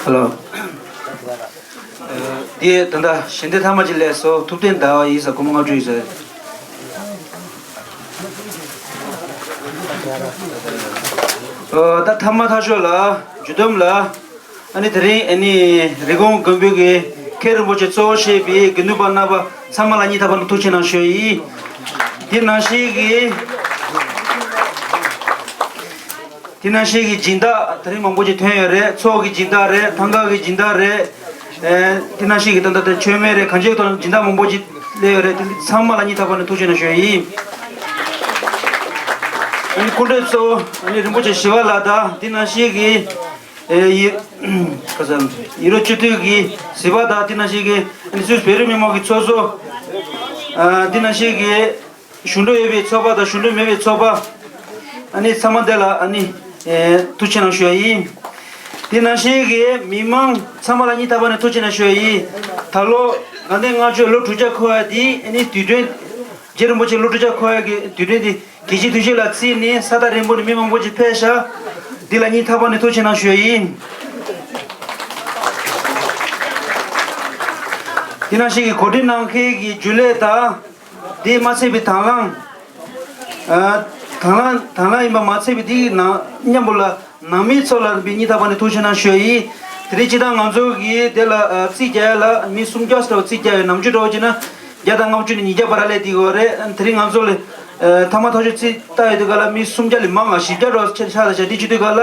ཧེ་ལོ། འདི་ད་ལྟ་ཞལ་འདེབས་ཐ་མ་ཅིག་སླེབས་སོང་། ཐུབ་བསྟན་ཟླ་བ་ཡིན་ས། སྒོར་མོ་ལྔ་བཅུ་ཡིན་ས། ཨོ་ད་ཐ་མ་ཐག་ཤོད་ལ་ཇུ་དོམ་ལ། ཨ་ནི་དེ་རིང་ཨ་ནི་རི་ཀོན་མགོན་པོ་གི་ མཁན་རིན་པོ་ཆེ་གཙོ་བོ་བྱས་པའི་དགེ་འདུན་པ་རྣམ་པ་ཚང་མ་ལ་སྙིང་ཐག་པ་ནས་ཐུགས་རྗེ་ཆེ་གནང་ཞུ་ཡི། དེ་ནང་བཞིན་གྱི་དེ་ནང་བཞིན་གྱི་སྦྱིན་བདག་དེ་རིང་མང་པོ་ཅིག་ཐོན་ཡོད་རེད། ཚོགས་ཀྱི་སྦྱིན་བདག་རེད། ཐང་ག་གི་སྦྱིན་བདག་རེད། ཨེ་དེ་ནང་བཞིན་གྱི་ད་ལྟ་དེ་མཆོད་མེ་རེད། གང་ཅིའི་ཐོག་ནས་སྦྱིན་བདག་མང་པོ་ཅིག་སླེབས་ཡོད་རེད། དེ་ཚང་མ་ལ་སྙིང་ཐག་པ་ནས་ཐུགས་རྗེ་ཆེ་གནང་ཞུ་ཡི། ཨ་ནི་སྐུ་མགྲོན་གཙོ་བོ་ཨ་ནི་རིན་པོ་ཆེ་ཞི་བ་ལྷ་དང་དེ་ནང་བཞིན་གྱི་ཨེ་ཡི་ཁ་སང་ཡུ་རོབ་སྤྱི་འཐུས་ཀྱི་ཟུར་པ་དང་དེ་ནང་བཞིན་གྱི་ཨ་ནི་སུད་བོད་རིགས་མི་མང་གི་ཚོགས་གཙོ། ཨ་དེ་ནང་བཞིན་གྱི་གཞུང་འབྲེལ་ཡོད་པའི་ཚོགས་པ་དང་གཞུང་འབྲེལ་མེད་པའི་ཚོགས་པ། ཨ་ནི་ཚང་མ་དེ་ལ་ཨ་ནི་ཨེ་ཐུགས་རྗེ་ཆེ་གནང་ཞུ་ཡ་ཡིན། དེ་ནང་བཞིན་གྱི་མི་མང་ཚང་མ་ལ་སྙིང་ཐག་པ་ནས་ཐུགས་རྗེ་ཆེ་གནང་ཞུ་ཡ་ཡིན། ད་ལོ་དགའ་ལྡན་ལྔ་མཆོད་ལོ་དྲུག་ཅུ་འཁོར་བ་དེ་ཨ་ནི་དུས་སྟོན་རྗེ་རིན་པོ་ཆེ་ལོ་དྲུག་ཅུ་འཁོར་བ་གི་དུས་སྟོན་དེ། དེ་རྗེས་དུས་ཆེན་ལ་བརྩིས་ནས་ས་ཐག་རིང་པོ་ནས་མི་མང་པོ་ཅིག་ཕེབས་ཤག་འདི་ལ་སྙིང་ཐག་པ་ནས་ཐུགས་རྗེ་ཆེ་གནང་ཞུ་ཡ་ཡིན། དེ་ནང་བཞིན་གྱི་གོ་སྒྲིག་གནང་མཁན་གྱི་རྒྱུན་ལས་དང་། དེས་མ་ཚད་པའི་དང་བླངས། ཨ་དང་བླངས་དང་བླངས་ཡིན་པ་མ་ཚད་པའི་དེའི་ནང་མཉམ་པོ་ལ་ནང་མི་ཚོ་ལ་སྙིང་ཐག་པ་ནས་ཐུགས་རྗེ་ཆེ་གནང་ཞུ་ཡ་ཡིན། དེ་རིང་སྤྱིར་བཏང་ང་ཚོ་གིས་དེ་ལ་ཨ་རྩིས་རྒྱག་ཡ་ལ་མི་སུམ་བརྒྱ་ཙམ་རྩིས་རྒྱག་ཡ་ཡོད། ནམ་རྒྱུན་འདྲ་བོ་བྱས་ན་བརྒྱ་དང་ལྔ་བཅུ་ནས་ཉིས་བརྒྱ་བར་ལ་སླེབས་བསྡད་ཡོད་རེད། དེ་རིང་ང་ཚོ་ལ་ཨ་ཐ་མག་ཐག་ཆོད་རྩིས་བལྟས་ཡོང་དུས་ག་ལ་མི་སུམ་བརྒྱ་ལས་མང་ང་། བཞི་བརྒྱ་འདྲ་བོ་ཆགས་ཆགས་ད་ཆ། དེ་བྱེད་དུས་ག་ལ་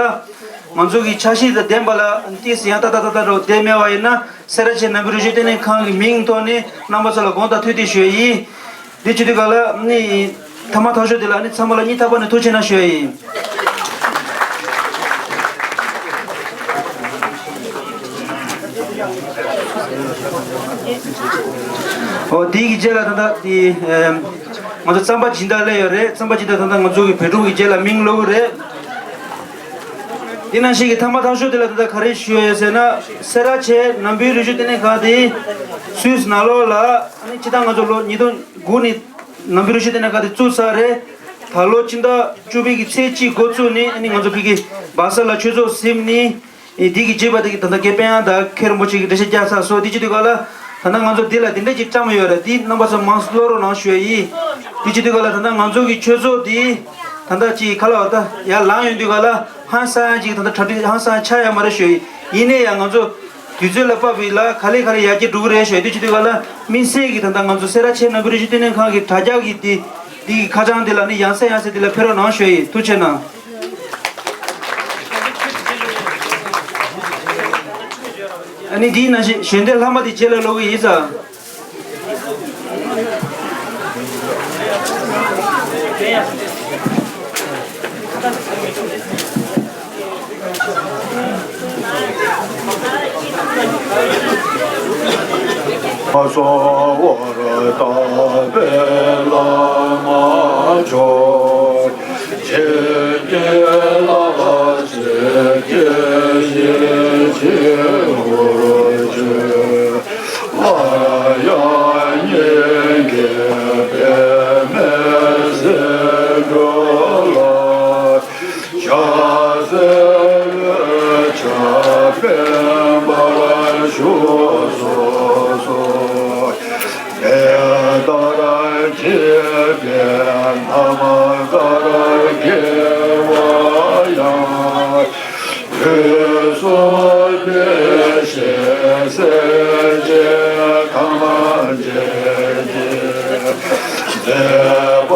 ང་ཚོ་གི་འཆར་གཞི་དང་ལྡན་པ་ལ་ཏོག་ཙམ་ཡང་ཏག་ཏག་ཏག་ཏག་འདྲ་བོ་བསྡད་མེད་པ་ཡིན་ན། སེ་ར་བྱེས་ནང་པའི་རིག་གཞུང་ལྟེ་གནས་ཁང་གི་མིང་ཐོག་ནས་རྣམ་པ་ཚོ་ལ་དགོངས་དག་ཐུགས་བདེ་ཞུ་ཡ་ཡིན། འདི་བྱེད་དུས་ག་ལ་ནི་ཐ་མག་ཐག་ཆོད་དེ་ལ་ནི་ཚང་མ་ལ་སྙིང་ཐག་པ་ནས་ཐུགས་རྗེ་ཆེ་གནང་ཞུ་ཡ་ཡིན། ཨོ་དེའི་གི་རྗེས་ལ་ད་ལྟ་དེ་ཨེམ་ང་ཚོ་རྩམ་པ་སྦྱིན་བདག་སླེབས་ཡོད་རེད། རྩམ་པ་སྦྱིན་བདག་ད་ལྟ་ང་ཚོ་གི་བོད་ཕྲུག་གི་རྗེས་ལ་མིང་ལོག་གི་རེད། དེ་ནང་བཞིན་གྱི་ཐ་མག་ཐག་ཆོད་དེ་ལ་ད་ལྟ་ག་རེ་ཞུ་ཡ་ཡོད་ཟེར་ན། སེ་ར་བྱེས་ནང་པའི་རིག་གཞུང་ལྟེ་གནས་ཁང་དེ་སུད་སི་ནང་ལོགས་ལ་ཨ་ནི་སྤྱིར་བཏང་ང་ཚོ་ལོ་ཉིས་སྟོང་དགུ་ནས་ནང་པའི་རིག་གཞུང་ལྟེ་གནས་ཁང་དེ་བཙུགས་ཚར་རེད། ད་ལོ་ཕྱི་ཟླ་བཅུ་པའི་གི་ཚེས་གཅིག་འགོ་བཙུགས་ནས་ཨ་ནི་ང་ཚོ་ཕ་གི་སྦག་ས་ལ་ཆོས་ཚོགས་ཟིན་ནས། ཨེ་འདི་གི་རྗེས་པ་དེ་གི་ད་ལྟ་དགེ་སྤེན་དབྱངས་དང་མཁན་རིན་པོ་ཆེ་གི་འགྲེལ་བཤད་བརྒྱབ་ཚར་སོང་། དེ་བྱེད་དུས་ག་ལ་ད་ལྟ་ང་ཚོ་འདི་ལ་དེ་འདྲ་ཅིག་བཀྲམ་ཡོད་རེད། དེ་རྣམ་པ་ཚོ་མང་ཙམ་ཀློག་རོགས་གནང་ཞུ་ཡ་ཡིན། དེ་བྱེད་དུས་ག་ལ་ད་ལྟ་ང་ཚོ་གི་ཆོས་ཚོགས་དེ་ད་ལྟ་ཅིག་ག་ལ་བ་ད་ཡར་ལངས་ཡོང་དུས་ག་ལ་ཧང་སང་ཅིག་ད་ལྟ་གྲ་སྒྲིག་ཧང་སང་ཆགས་ཡ་མ་རེད་ཞུ་ཡ་ཡིན། ཡིན་ནའི་ཡང་ང་ཚོ་དུས་ཚོད་ལ་བབས་པའི་ལ་ག་ལེ་ག་ལེ་ཡར་རྒྱས་འགྲོ་གི་རེད་ཞུ་ཡ། དེ་བྱེད་དུས་ག་ལ་དམིགས་བསལ་གྱི་ད་ལྟ་ང་ཚོ་སེ་ར་བྱེས་ནང་པའི་རིག་གཞུང་ལྟེ་གནས་ཁང་གི་དྲ་རྒྱ་གི་དེ་དེ་གི་ཁ་བྱང་དེ་ལ་ནི་ཡང་སེ་ཡང་སེ་དེ་ལ་ཕེབས་རོགས་གནང་ཞུ་ཡ་ཡིན། ཐུགས་རྗེ་གནང་། ཨ་ནི་འདིའི་ནང་བཞིན་གཞོན་སྡེ་ལྷག་མ་དེ་རྗེས་ལ་ལོག་གི་ཡིན་ཙང་། མ་སོང་བར་དམ་པའི་བླ་མ་མཆོག། བྱིན་གྱིས་བརླབ་པ་ཆེ་ཞིང་ཞི་བར་སྤྱོད། སླར་ཡང་སྙིང་གའི་པདྨའི་སེང་འབྲུག་ལ། ཕྱག་འཚལ་ལོ་ལེགས་འཕེལ་བར་ཤོག་གསུངས་སོ། དེ་ལྟར་མཁྱེན་པའི་རྣམ་དཀར་དགེ་བ་ཡང་། དུས་གསུམ་བདེ་གཤེགས་སྲས་བཅས་ཐམས་ཅད་ཀྱི། མཛད་པ་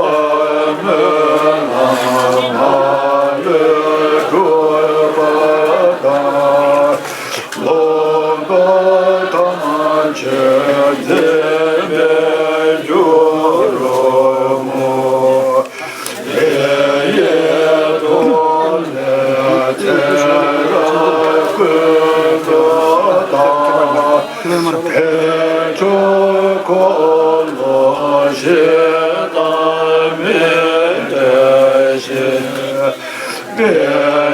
སྨོན་ལམ་མ་ལུས་འགྲུབ་པ་དང་། ལོག་པ་ཐམས་ཅད་འཛད་པར་འགྱུར་རོ་མོ། དེ་ཡི་ཐོག་ནས་ཚེ་རབས་ཀུན་ཏུ་དག། དལ་འབྱོར་འཁོར་ལོ་ཞེ་སྡང་མི་བརྗེད་ཅིང་། དལ་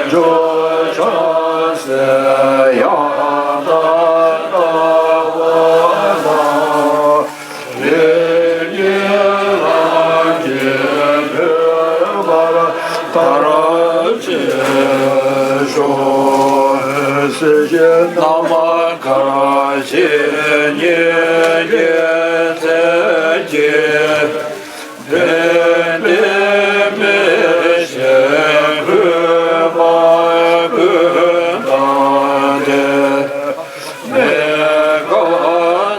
འབྱོར་ཕྱག་འཚལ་ཡང་དག་ལྟ་བ་དང་། ལས་ཀྱི་ལམ་གྱིས་ཐོས་པ་མཐར་ཕྱིན་ཤོག། སྲིད་ཞིའི་ནམ་མཁར་ཇི་སྙེད་དཀྱིལ་འཁྱིལ་གྱི། དོན་དེ་མི་ཤེས་མཁས་པ་ཀུན་དང་འདྲེས། མི་དགའ་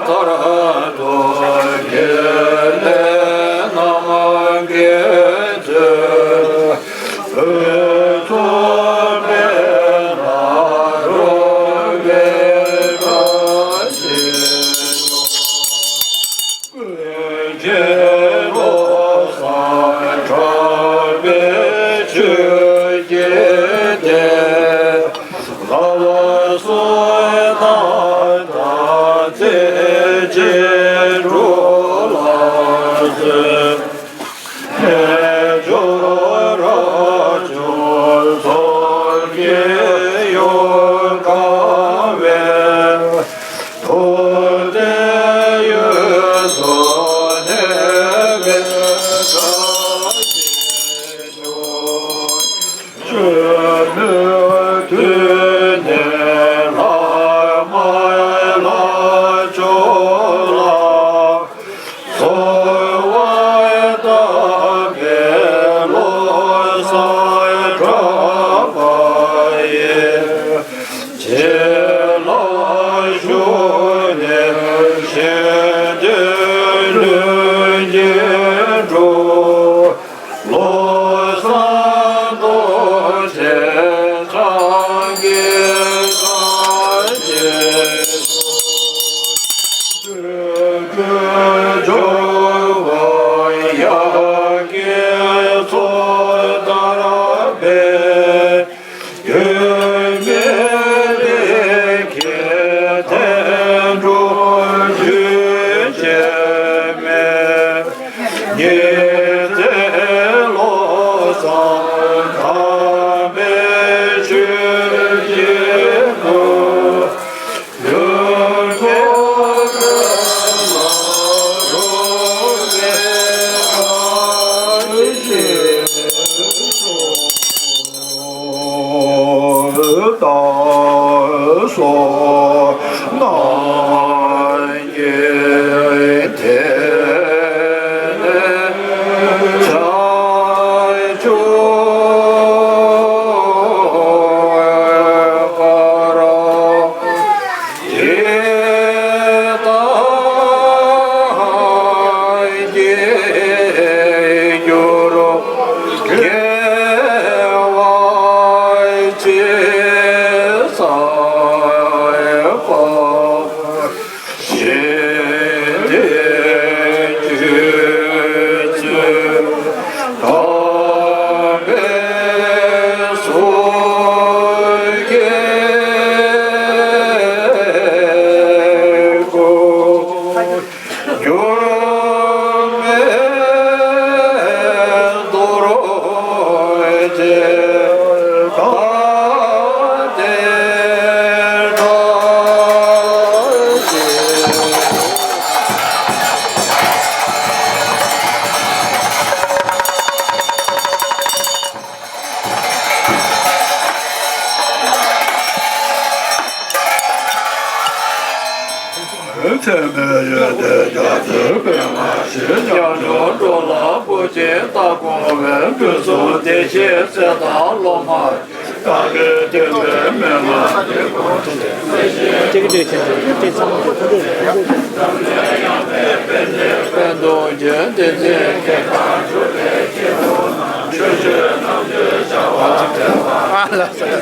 རྗེས་འགྲོ་ལ་གསོལ། རྣལ་འབྱོར་རབ་བྱུང་ཚོགས་ཀྱིས་ཡོངས་གང་བའི། ཐུགས་བརྩེ་ཡུལ་དུ་གནས་པའི་བཀྲ་ཤིས་ལྗོངས། བཅོས་མའི་དུས་ནས་ལྷག་མ་ལྷག་ཕྱོགས་ལ། གསོལ་བ་བཏབ་པའི་བློ་བཟང་གྲགས་པ་ཡི། རྗེས་ལ་ཞུགས་ནས་གཞན་དོན་ལྷུན་གྱིས་གྲུབ། བློ་བཟང་རྡོ་རྗེ་འཆང་གི་གང་ཞིག་འགྲོ། འགྲོ་བ་ཡ་གི་ཚོགས་བདག་པས། ཡོད་མེད་ལས་ཀྱི་དལ་འགྲོ་རྒྱུན་ཆད་མེད། ཉི་ཚེ་བློ་བཟང་དམ་པའི་ཆོས་ཀྱི་སྐུ། ཡོན་ཏན་ལ་རོལ་པའི་ཨ་ཞེས་སོ། ད་སོ་ན་གི་དེ་ནས་ཆ་ཆུ་པ་ར། ཚད་མེད་ཡོན་ཏན་རྒྱ་མཚོའི་པདྨ་བཞད། ཉམས་མྱོང་འགྲོ་ལ་བུ་ཆེན་ལྟ་དགོངས་པའི། ཕུན་སུམ་བདེ་གཤེགས་ཚེ་དང་སློབ་མ། བདག་གི་སྟོན་པའི་མན་ངག་འདི་ཀུན། ཀྱེ་ཀྱེ་ཀྱེ་ཀྱེ་ཀྱེ་ཚང་མ་ཀྱེ་ཀྱེ་ཀྱེ། དཔལ་མདོ་རྒྱན་ཏིང་འཛིན་གྱི་ཁ་འཇུག་པའི་སྐྱེས་བུ་རྣམས། ཆོས་སྤྱོད་རྣམས་ཀྱི་བྱ་བ་སྤེལ་བ། ཨ་ལ་ས་ཀྱེ་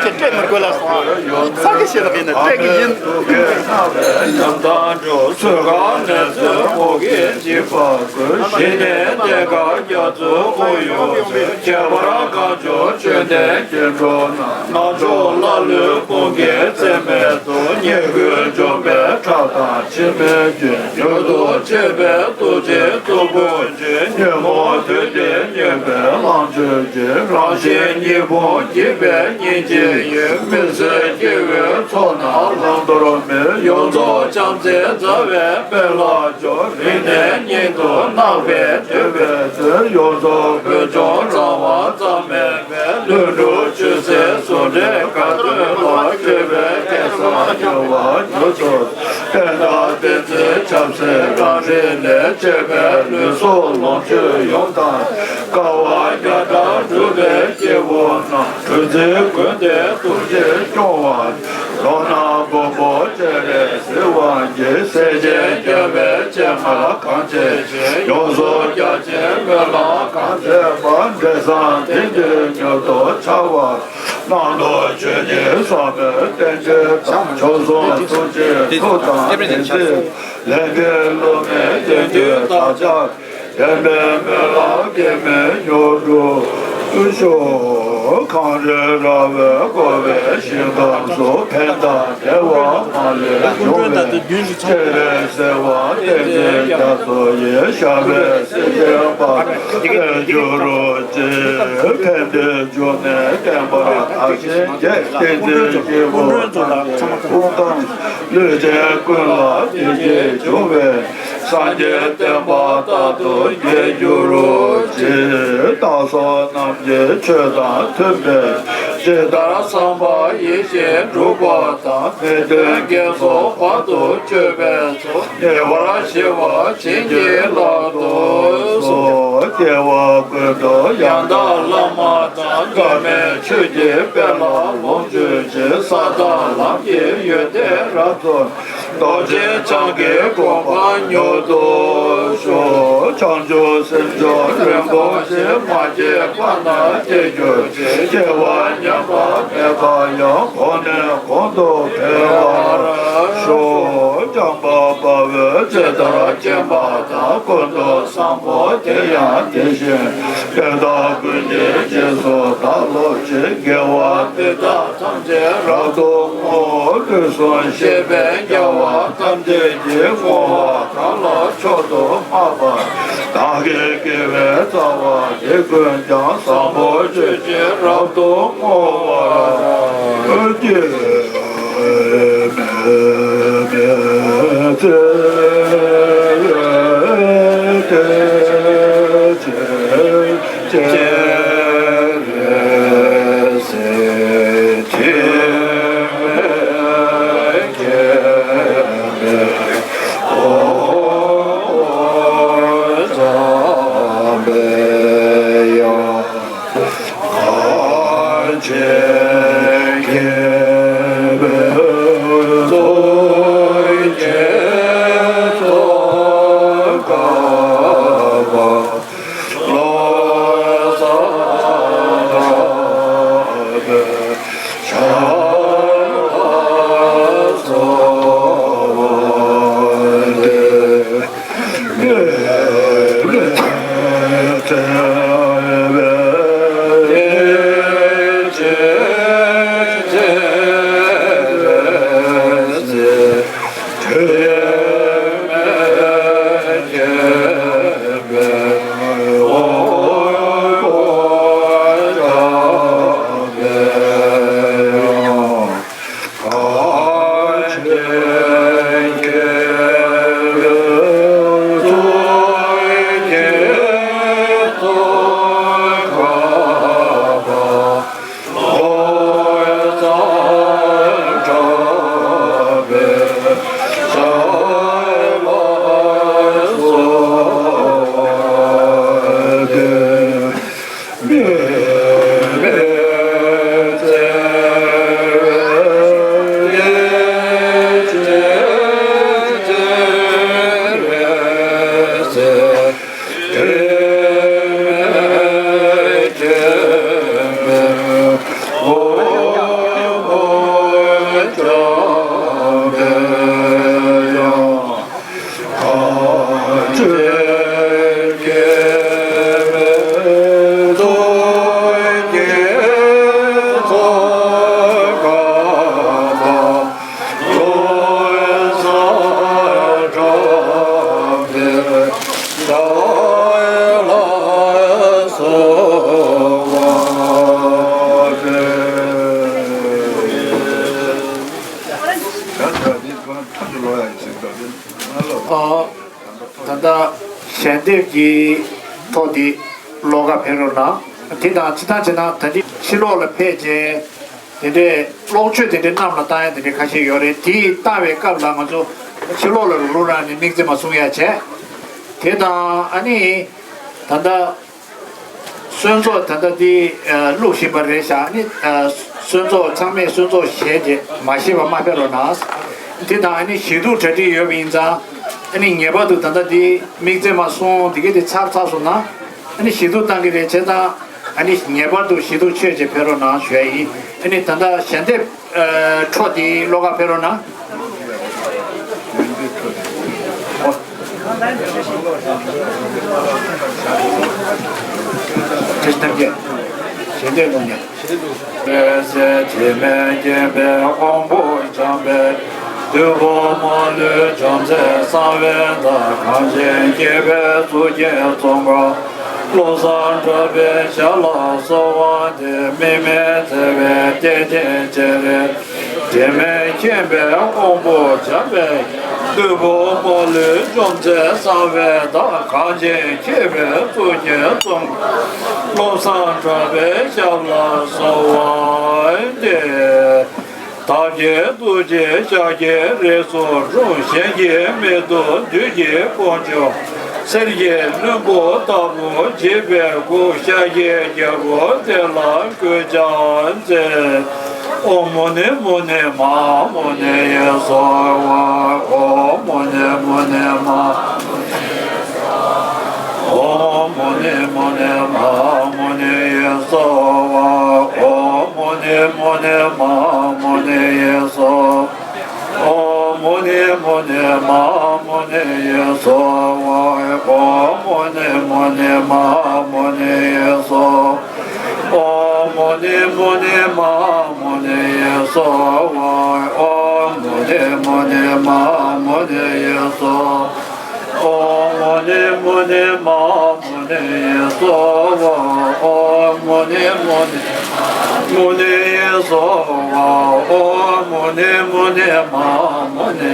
ཀྱེ་ཀྱེ་མི་དགོས་ལ་སོང་། ཡོངས་རྫོགས་ས་ཀྱི་ཤེས་ལ་ཡིན་ན་ཏྲེ་གི་ཡིན། ཐུགས་བསྐྱེད་བསྔགས་པའི་ཉམས་དང་འགྲོགས། ཚུལ་ཁ་ནས་ཚུལ་འཕོ་གི་འཇིགས་པ་ཀུན། ཞི་གནས་གནས་ཁ་རྒྱ་མཚོའི་ཁོར་ཡུག་ཅན། ཁྱད་པར་གང་བྱུང་ཆོས་ལྡན་སྐྱེ་འགྲོ་རྣམས། རྣམ་དཔྱོད་ལ་ལུས་ཀུན་གྱི་ཚད་མེད་དུ། ཉེས་ཀུན་འཇོམས་པའི་ཁྲག་དང་མཆི་མའི་རྒྱུན། མྱུར་དུ་མཆོད་པའི་ཐུགས་རྗེའི་གཙུག་ཕུད་ཅིག། ཉོན་མོངས་དུག་གིས་མྱོས་པའི་ལོངས་སྤྱོད་ཀྱི། རང་བཞིན་གཉིས་པོ་སྐྱེད་པའི་སྙིང་རྗེ་ཡིས། མི་བཟད་སྐྱེ་བོའི་ཚོགས་རྣམས་བླང་དོར་མེད། ཡོངས་རྫོགས་བྱམས་བརྩེ་མཛའ་བའི་དཔལ་ལ་སྦྱོར། རིང་ནས་སྙིང་དུ་བརྣག་པའི་དུད་འགྲོའི་ཚེ། ཡོངས་རྫོགས་བོད་ལྗོངས་རྩ་བ་རྩ་མེད་པའི། ལྷུན་གྲུབ་ཆོས་སྲིད་ཟུང་འབྲེལ་དགའ་སྟོན་ལ། སྤྱོད་པའི་སྐལ་བཟང་མྱུར་བ་མྱུར་ཐོབ། བསྟན་དང་བསྟན་འཛིན་ཆབ་སྲིད་རང་རིགས་ལས། གཅེས་པའི་ལུས་སྲོག་ལོངས་སྤྱོད་ཡོངས་དག་དཀའ་བ་བརྒྱ་ཕྲག་སྒྲུབ་པའི་སྐྱེས་བུ་རྣམས། གྲུ་འཛིན་ཀུན་ལྡན་ཐུགས་རྗེས་སྐྱོང་བ། མདོར་ན་མགོན་པོ་སྤྱན་རས་གཟིགས་དབང་གིས། སྲས་ཆེན་རྒྱལ་བའི་སྤྱན་སྔར་གང་མཇལ་ཞིང་། ཡོངས་སུ་རྒྱ་ཆེའི་སྨོན་ལམ་གང་མཛད་པ། འབྲས་བཟང་དེང་འདིར་མྱུར་དུ་འཆར་བར། གནང་དུ་ཆོས་ཉིད་ཟབ་མོའི་རྟེན་འབྲེལ་དང་། མཆོག་ཟུང་ཐུགས་རྗེའི་མཐུ་དང་བདེན་ཚིག་ལེགས་ལྡན་སློབ་མའི་དོན་བསྡུས་བདག་ཅག་བདེན་པའི་སྨོན་ལམ་གེགས་མེད་མྱུར་འགྲུབ་ཤོག། གངས་རི་ར་བས་བསྐོར་བའི་ཞིང་ཁམས་སུ། ཕན་དང་བདེ་བ་མ་ལུས་འབྱུང་བའི་སྤྱན་རས་གཟིགས་དབང་བསྟན་འཛིན་རྒྱ་མཚོ་ཡི། ཞབས་པད་སྲིད་མཐའི་བར་དུ་བརྟན་གྱུར་ཅིག་ཕན་བདེའི་འབྱུང་གནས་བརྟན་པ་དར་ཞིང་རྒྱས། བསྟན་འཛིན་སྐྱེས་བུ་ཐམས་ཅད་སྐུ་ཁམས་ལུས་ཅན་ཀུན་ལ་བདེ་སྐྱིད་འབྱུང་བའི། སངས་རྒྱས་བསྟན་པ་རྟག་ཏུ་རྒྱས་གྱུར་ཅིག་བདག་སོགས་རྣམས་ཀྱི་ཆོས་དང་མཐུན་པའི། ཇི་ལྟར་བསམ་པ་ཡིད་བཞིན་འགྲུབ་པ་དང་། མི་མཐུན་རྐྱེན་སོགས་བར་དུ་གཅོད་པའི་ཚོགས། ཉེ་བར་ཞི་བ་བྱིན་གྱིས་བརླབ་ཏུ་གསོལ། སྐྱེ་བ་ཀུན་ཏུ་ཡང་དག་བླ་མ་དང་། འགག་མེད་ཆོས་ཀྱི་དཔལ་ལ་ལོངས་སྤྱོད་ཅིང་། ས་དང་ལམ་གྱི་ཡོན་ཏན་རབ་རྫོགས། རྡོ་རྗེ་འཆང་གི་གོ་འཕང་མྱུར་དུ་ཤོག་བྱང་ཆུབ་སེམས་མཆོག་རིན་པོ་ཆེ། མ་སྐྱེས་པ་རྣམས་སྐྱེ་གྱུར་ཅིག་སྐྱེ་བ་ཉམས་པ་མེད་པ་ཡང་། གོང་ནས་གོང་དུ་འཕེལ་བར་ཤོག་བྱམས་པ་དཔའ་བོས་ཇི་ལྟར་མཁྱེན་པ་དང་། ཀུན་ཏུ་བཟང་པོ་དེ་ཡང་དེ་བཞིན་ཡོད། དེ་དག་ཀུན་གྱི་རྗེས་སུ་བདག་སློབ་ཅིང་། དགེ་བ་འདི་དག་ཐམས་ཅད་རབ་ཏུ་བསྔོ། དུས་གསུམ་གཤེགས་པའི་རྒྱལ་བ་ཐམས་ཅད་ཀྱིས། བསྔོ་བ་གང་ལ་མཆོག་ཏུ་བསྔགས་པ། བདག་གི་དགེ་བའི་རྩ་བ་འདི་ཀུན་ཀྱང་། བཟང་པོ་སྤྱོད་ཅིང་རབ་ཏུ་བསྔོ་བར་བགྱི། ད་ལྟ་ཞལ་འདེབས་ཀྱི་ཐོ་འདི་ཀློག་ག་ཕེབས་རོགས་གནང་། དེ་དང་ཅི་ཐང་ཅི་ན་ད་ཅི་ཕྱི་ལོགས་ལ་ཕེབས་རྗེས། དེ་འདྲའི་གློག་ཆོས་དེ་འདྲའི་གནམ་ལ་བཏང་ཡ་དེ་འདྲའི་ཁ་ཤས་ཡོད་རེད། དེ་བཏང་བའི་སྐབས་ལ་ང་ཚོ་ཕྱི་ལོགས་ལ་རུག་རུག་རང་ནས་མིག་རྩེ་མ་སྲུང་ཡ་བྱས། དེ་དང་ཨ་ནི་ད་ལྟ་གསོལ་ཚོགས་ད་ལྟ་དེ་བླུགས་བཞིན་པ་རེད་ཤག་ཨ་ནི་གསོལ་ཚོགས་ཚང་མས་གསོལ་ཚོགས་བཞེས་རྗེས་མ་བཞེས་པ་མ་ཕེབས་རོགས་གནང་། དེ་དང་ཨ་ནི་ཞི་གཏུག་གྲ་སྒྲིག་ཡོད་པ་ཡིན་ཙང་ཨ་ནི་ངེས་པར་དུ་ད་ལྟ་དེ་མིག་རྩེ་མ་སྲུང་། དེ་ག་དེ་ཚར་ཚར་སོང་ན་ཨ་ནི་ཞི་གཏུག་བཏང་གི་རེད། བྱས་ཙང་། ཨ་ནི་ངེས་པར་དུ་ཞི་གཏུག་མཆོད་ཅེས་ཕེབས་རོགས་གནང་ཞུ་ཡ་ཡིན། ཨ་ནི་ད་ལྟ་ཞལ་འདེབས་ཨ་འཕྲོ་དེ་ཀློག་ག་ཕེབས་རོགས་གནང་། ཨོ། བཀྲ་ཤིས་ལྷན་རྒྱས། ཞལ་འདེབས་གནང་ཡ། པའི་ཚེ་དྲི་མེད་བརྒྱན་པའི་དབང་པོ་འཇམ་པའི་བདུད་པོ་མ་ལུས་འཇོམས་མཛད་གསང་བའི་བདག་གངས་ཅན་སྐྱེས་པའི་གཙུག་རྒྱན་ཙོང་ཁ་བློ་བཟང་གྲགས་པའི་ཞབས་ལ་གསོལ་བ་འདེབས། དམིགས་མེད་བརྩེ་བའི་གཏེར་ཆེན་སྤྱན་རས་གཟིགས། དྲི་མེད་མཁྱེན་པའི་དབང་པོ་འཇམ་པའི་བདུད་པོ་མ་ལུས་འཇོམས་མཛད་གསང་བའི་བདག་གངས་ཅན་སྐྱེས་པའི་གཙུག་རྒྱན་ཙོང་ཁ་བློ་བཟང་གྲགས་པའི་ཞབས་ལ་གསོལ་བ་འདེབས། བདག་གི་ཐུགས་རྗེས་ཤཱཀྱའི་རིགས་སུ་འཁྲུངས། གཞན་གྱིས་མི་ཐུབ་བདུད་ཀྱི་དཔུང་འཇོམས། གསེར་གྱི་ལྷུན་པོ་ལྟ་བུ་བརྗིད་པའི་སྐུ། ཤཱཀྱའི་རྒྱལ་པོ་དེ་ལ་གུས་ཕྱག་འཚལ། ཨོཾ་མུ་ནེ་མུ་ནེ་མ་མུ་ནེ་ཡེ་སྭཱ་ཧཱ། ཨོཾ་མུ་ནེ་མུ་ནེ་མ་ཨོཾ་མུ་ནེ་མུ་ནེ་མ་མུ་ནེ་ཡེ་སྭཱ་ཧཱ། ཨོཾ་མུ་ནེ་མུ་ནེ་མ་མུ་ནེ་ཡེ་སྭཱ་ཧཱ། ཨོཾ་མུ་ནེ་མུ་ནེ་མ་མུ་ནེ་ཡེ་སྭཱ་ཧཱ། ཨོཾ་མུ་ནེ་མུ་ནེ་མ་མུ་ནེ་ཡེ་སྭཱ་ཧཱ། ཨོཾ་མུ་ནེ་མུ་ནེ་མ་མུ་ནེ་ཡེ་སྭཱ་ཧཱ། ཨོཾ་མུ་ནེ་མུ་ནེ་མ་མུ་ནེ་ཡེ་སྭཱ་ཧཱ། ཨོཾ་མུ་ནེ་མུ་ནེ་མ་མུ་ནེ་ཡེ་སྭཱ་ཧཱ། ཨོཾ་མུ་ནེ་མུ་ནེ་མ་མུ་ནེ་ཡེ་སྭཱ་ཧཱ། ཨོཾ་མུ་ནེ་མུ་ནེ་མ་མུ་ནེ་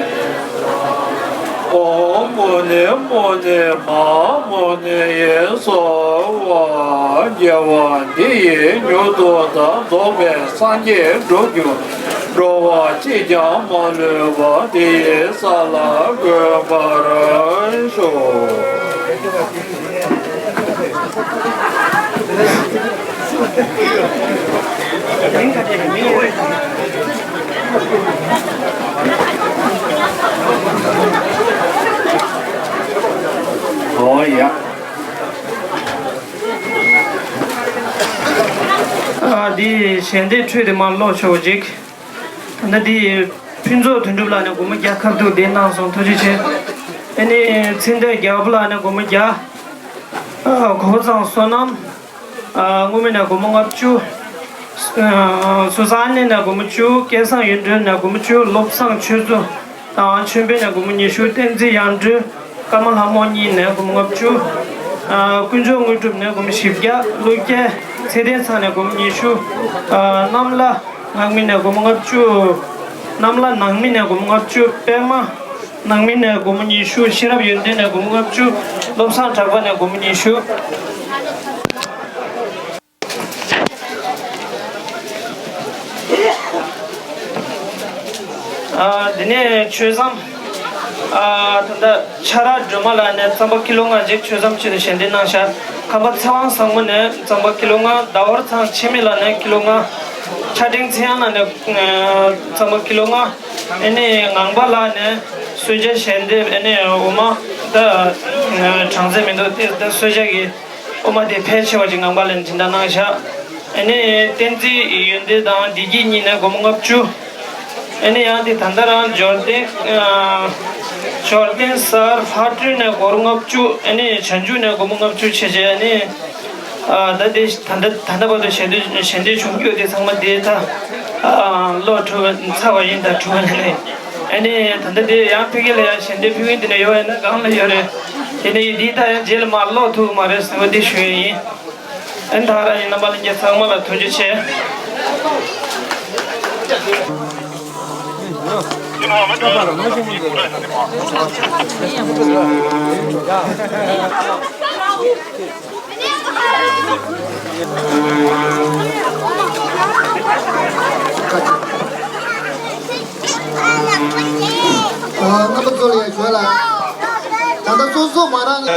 ཨོཾ་མུ་ནེ་མུ་ནེ་མ་མུ་ནེ་ཡེ་སྭཱ་ཧཱ། དགེ་བ་འདི་ཡིས་མྱུར་དུ་བདག་རྫོགས་པའི་སངས་རྒྱས་འགྲུབ་འགྱུར། འགྲོ་བ་གཅིག་ཀྱང་མ་ལུས་པ། དེ་ཡི་ས་ལ་འགོད་པར་ཤོག། ཨོ་ཡ། ཨ། འདི་ཞལ་འདེབས་ཁྲོད་དེ་མར་ཀློག་ཆོག་ཅིག། ད་ལྟ་འདི་ཕུན་ཚོགས་དོན་གྲུབ་ལགས་ནས་སྒོར་མོ་བརྒྱ་ཁ་ཐུག་འདེགས་གནང་སོང་། ཐུགས་རྗེ་ཆེ། ཨ་ནི་ཚེ་བརྟན་རྒྱལ་པོ་ལགས་ནས་སྒོར་མོ་བརྒྱ། ཨ། གོ་བོ་བཟང་བསོད་ནམས། ཨ། སྔོན་མ་ནས་སྒོར་མོ་ལྔ་བཅུ། ཨ། སུ་ས་ཨ་ནེ་ནས་སྒོར་མོ་བཅུ། སྐལ་བཟང་ཡོན་ཏན་ནས་སྒོར་མོ་བཅུ། བློ་བཟང་ཆོས་མཚོ་དང་ཆོས་འཕེལ་ནས་སྒོར་མོ་ཉི་ཤུ། བསྟན་འཛིན་ཡར་འབྲོག་ཀརྨ་ལྷ་མོ་གཉིས་ནས་སྒོར་མོ་ལྔ་བཅུ། ཨ། དཀོན་མཆོག་དངོས་གྲུབ་ནས་སྒོར་མོ་བཞི་བརྒྱ། བློ་རྒྱལ་ཚེ་བརྟན་ཚང་ནས་སྒོར་མོ་ཉི་ཤུ། ཨ། གནམ་ལྷ་ངག་དབང་ནས་སྒོར་མོ་ལྔ་བཅུ། གནམ་ལྷ་ནང་མི་ནས་སྒོར་མོ་ལྔ་བཅུ། པད་མ་ནང་མི་ནས་སྒོར་མོ་ཉི་ཤུ། ཤེས་རབ་ཡོན་ཏན་ནས་སྒོར་མོ་ལྔ་བཅུ། བློ་བཟང་གྲགས་པ་ནས་སྒོར་མོ་ཉི་ཤུ། ཨ། དེ་ནས་ཆོས་བཟང་། ཨ། ད་ལྟ་ཆ་ར་སྒྲོལ་མ་ལགས་ནས་རྩམ་པ་ཀི་ལོ་ལྔ་ཅིག་ཆོས་བཟང་ཆེད་དུ་ཞལ་འདེབས་གནང་ཤག། ཁམས་པ་ཚེ་དབང་བཟང་མོ་ནས་རྩམ་པ་ཀི་ལོ་ལྔ། ཟླ་བ་ཚང་འཆི་མེད་ལགས་ནས་ཀི་ལོ་ལྔ། ཆ་སྒྲེང་ཚེ་དབྱངས་ལགས་ནས་རྩམ་པ་ཀི་ལོ་ལྔ། ཨ་ནི་ངང་པ་ལགས་ནས་གསོལ་ཇ་ཞལ་འདེབས། ཨ་ནི་འོ་མ་ད་གྲངས་ཚད་མི་འདུག། དེ་ད་གསོལ་ཇ་གི་འོ་མ་དེ་ཕལ་ཆེ་བ་ཅིག་ངང་པ་ལགས་ནས་སྦྱིན་བདག་གནང་ཤག། ཨ་ནི་བསྟན་འཛིན་ཡོན་ཏན་དང་བདེ་སྐྱིད་གཉིས་ནས་སྒོར་མོ་ལྔ་བཅུ། ཨ་ནི་ཡང་དེ་ད་ལྟ་རང་འབྱོར་ལྡན། ཨ། འབྱོར་ལྡན་གསར་ལྷ་སྒྲོན་ནས་སྒོར་མོ་ལྔ་བཅུ། ཨ་ནི་བྱང་ཆུབ་ནས་སྒོར་མོ་ལྔ་བཅུ་བྱས་བྱས། ཨ་ནི། ཨ། ད་དེ་ད་ལྟ་ད་ལྟ་བར་དུ་ཞལ་འདེབས་ཞལ་འདེབས་བྱུང་རྒྱུ་དེ་ཚང་མ་དེ་ད། ཨ། ཀློག་གྲུབ་ཚར་བ་ཡིན། ད་གྲུབ་པ་ནས། ཨ་ནི་ད་ལྟ་དེ་ཡང་ཕ་གི་ལ་ཡང་ཞལ་འདེབས་ཕུལ་མཁན་དེ་འདྲ་ཡོད་ཡིན་ན་གང་ལ་ཡོད་རེད། དེ་ནས་འདི་ད་ཡང་རྗེས་ལ་མར་ཀློག་ཐུབ་ཀྱི་མ་རེད་ཟེར་བ་འདི་ཞུ་ཡི་ཡིན། ཨ་ནི་ད་རང་ཡིན་རྣམ་པ་ལྷན་རྒྱས་ཚང་མ་ལ་ཐུགས་རྗེ་ཆེ། རྣམ་པ་ཚོ་ལ་ཡང་ཞུ་ལ། ད་ལྟ་སོ་སོ་མ་རང་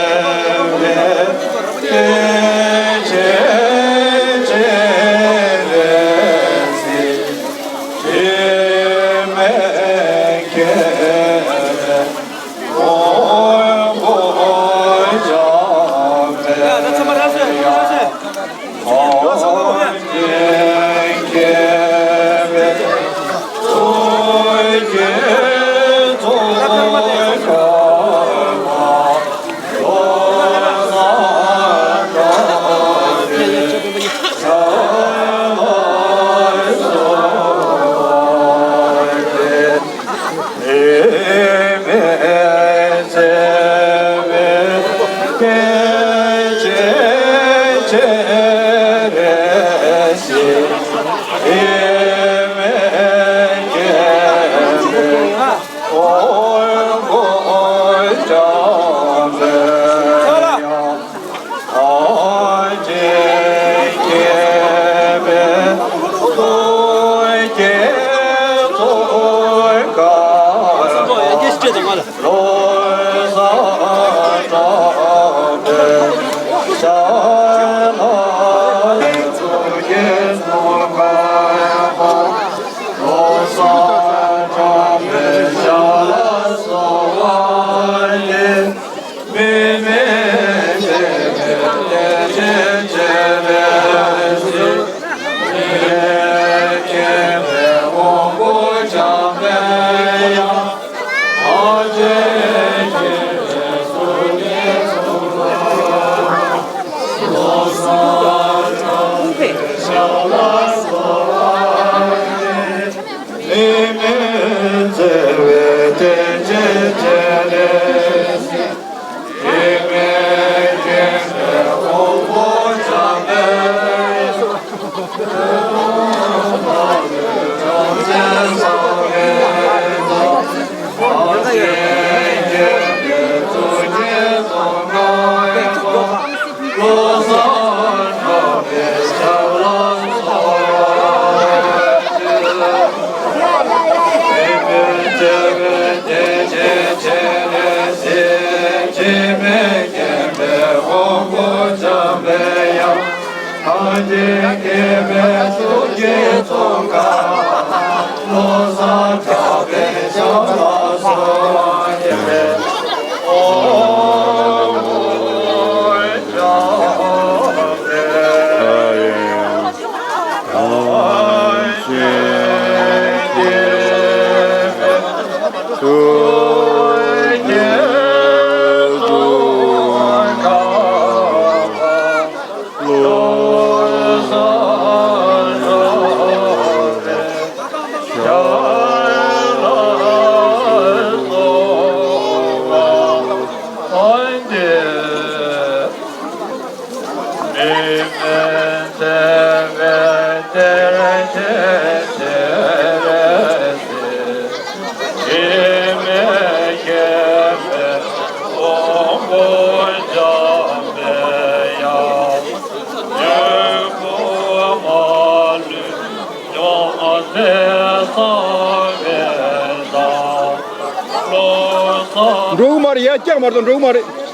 འགྲོ་གི་མ་རེད་ཡ། སྐྱག་མ་རེད་དང་འགྲོ་གི་མ་རེད།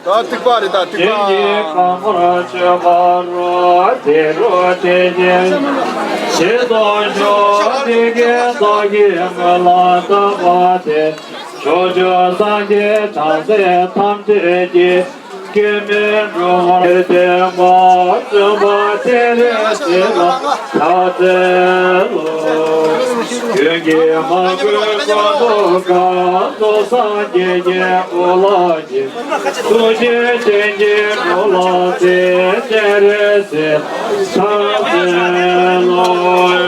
ད་ཐིགས་པ་རེད། ད་ཐིགས་པ། དེ་ཉིད་གང་བར་སྤྱོད་པ་རུ། དེ་རུ་དེ་ཉིད་ཞེས་སོགས་ཤོག་དེ་སྐད་བདག་གིས་ངག་ལ་བཏབ་པ་དེ། ཕྱོགས་བཅུའི་སངས་རྒྱས་བྱང་སེམས་ཐམས་ཅད་ཀྱིས། སྐྱེ་མེད་འགྲོ་བར་བདེན་པར་སྟོན་པ་སྤྱན་རས་གཟིགས་ལ་ཕྱག་འཚལ་ལོ། ཀུན་གྱི་མ་གོས་སྐུ་མདོག་དཀར་པོ། སངས་རྒྱས་ཀྱི་གོ་ལ་གྱི། ཐུགས་རྗེ་ཅན་གྱི་འགྲོ་ལ་སྲས། སྤྱན་རས་གཟིགས་ལ་ཕྱག་འཚལ་ལོ།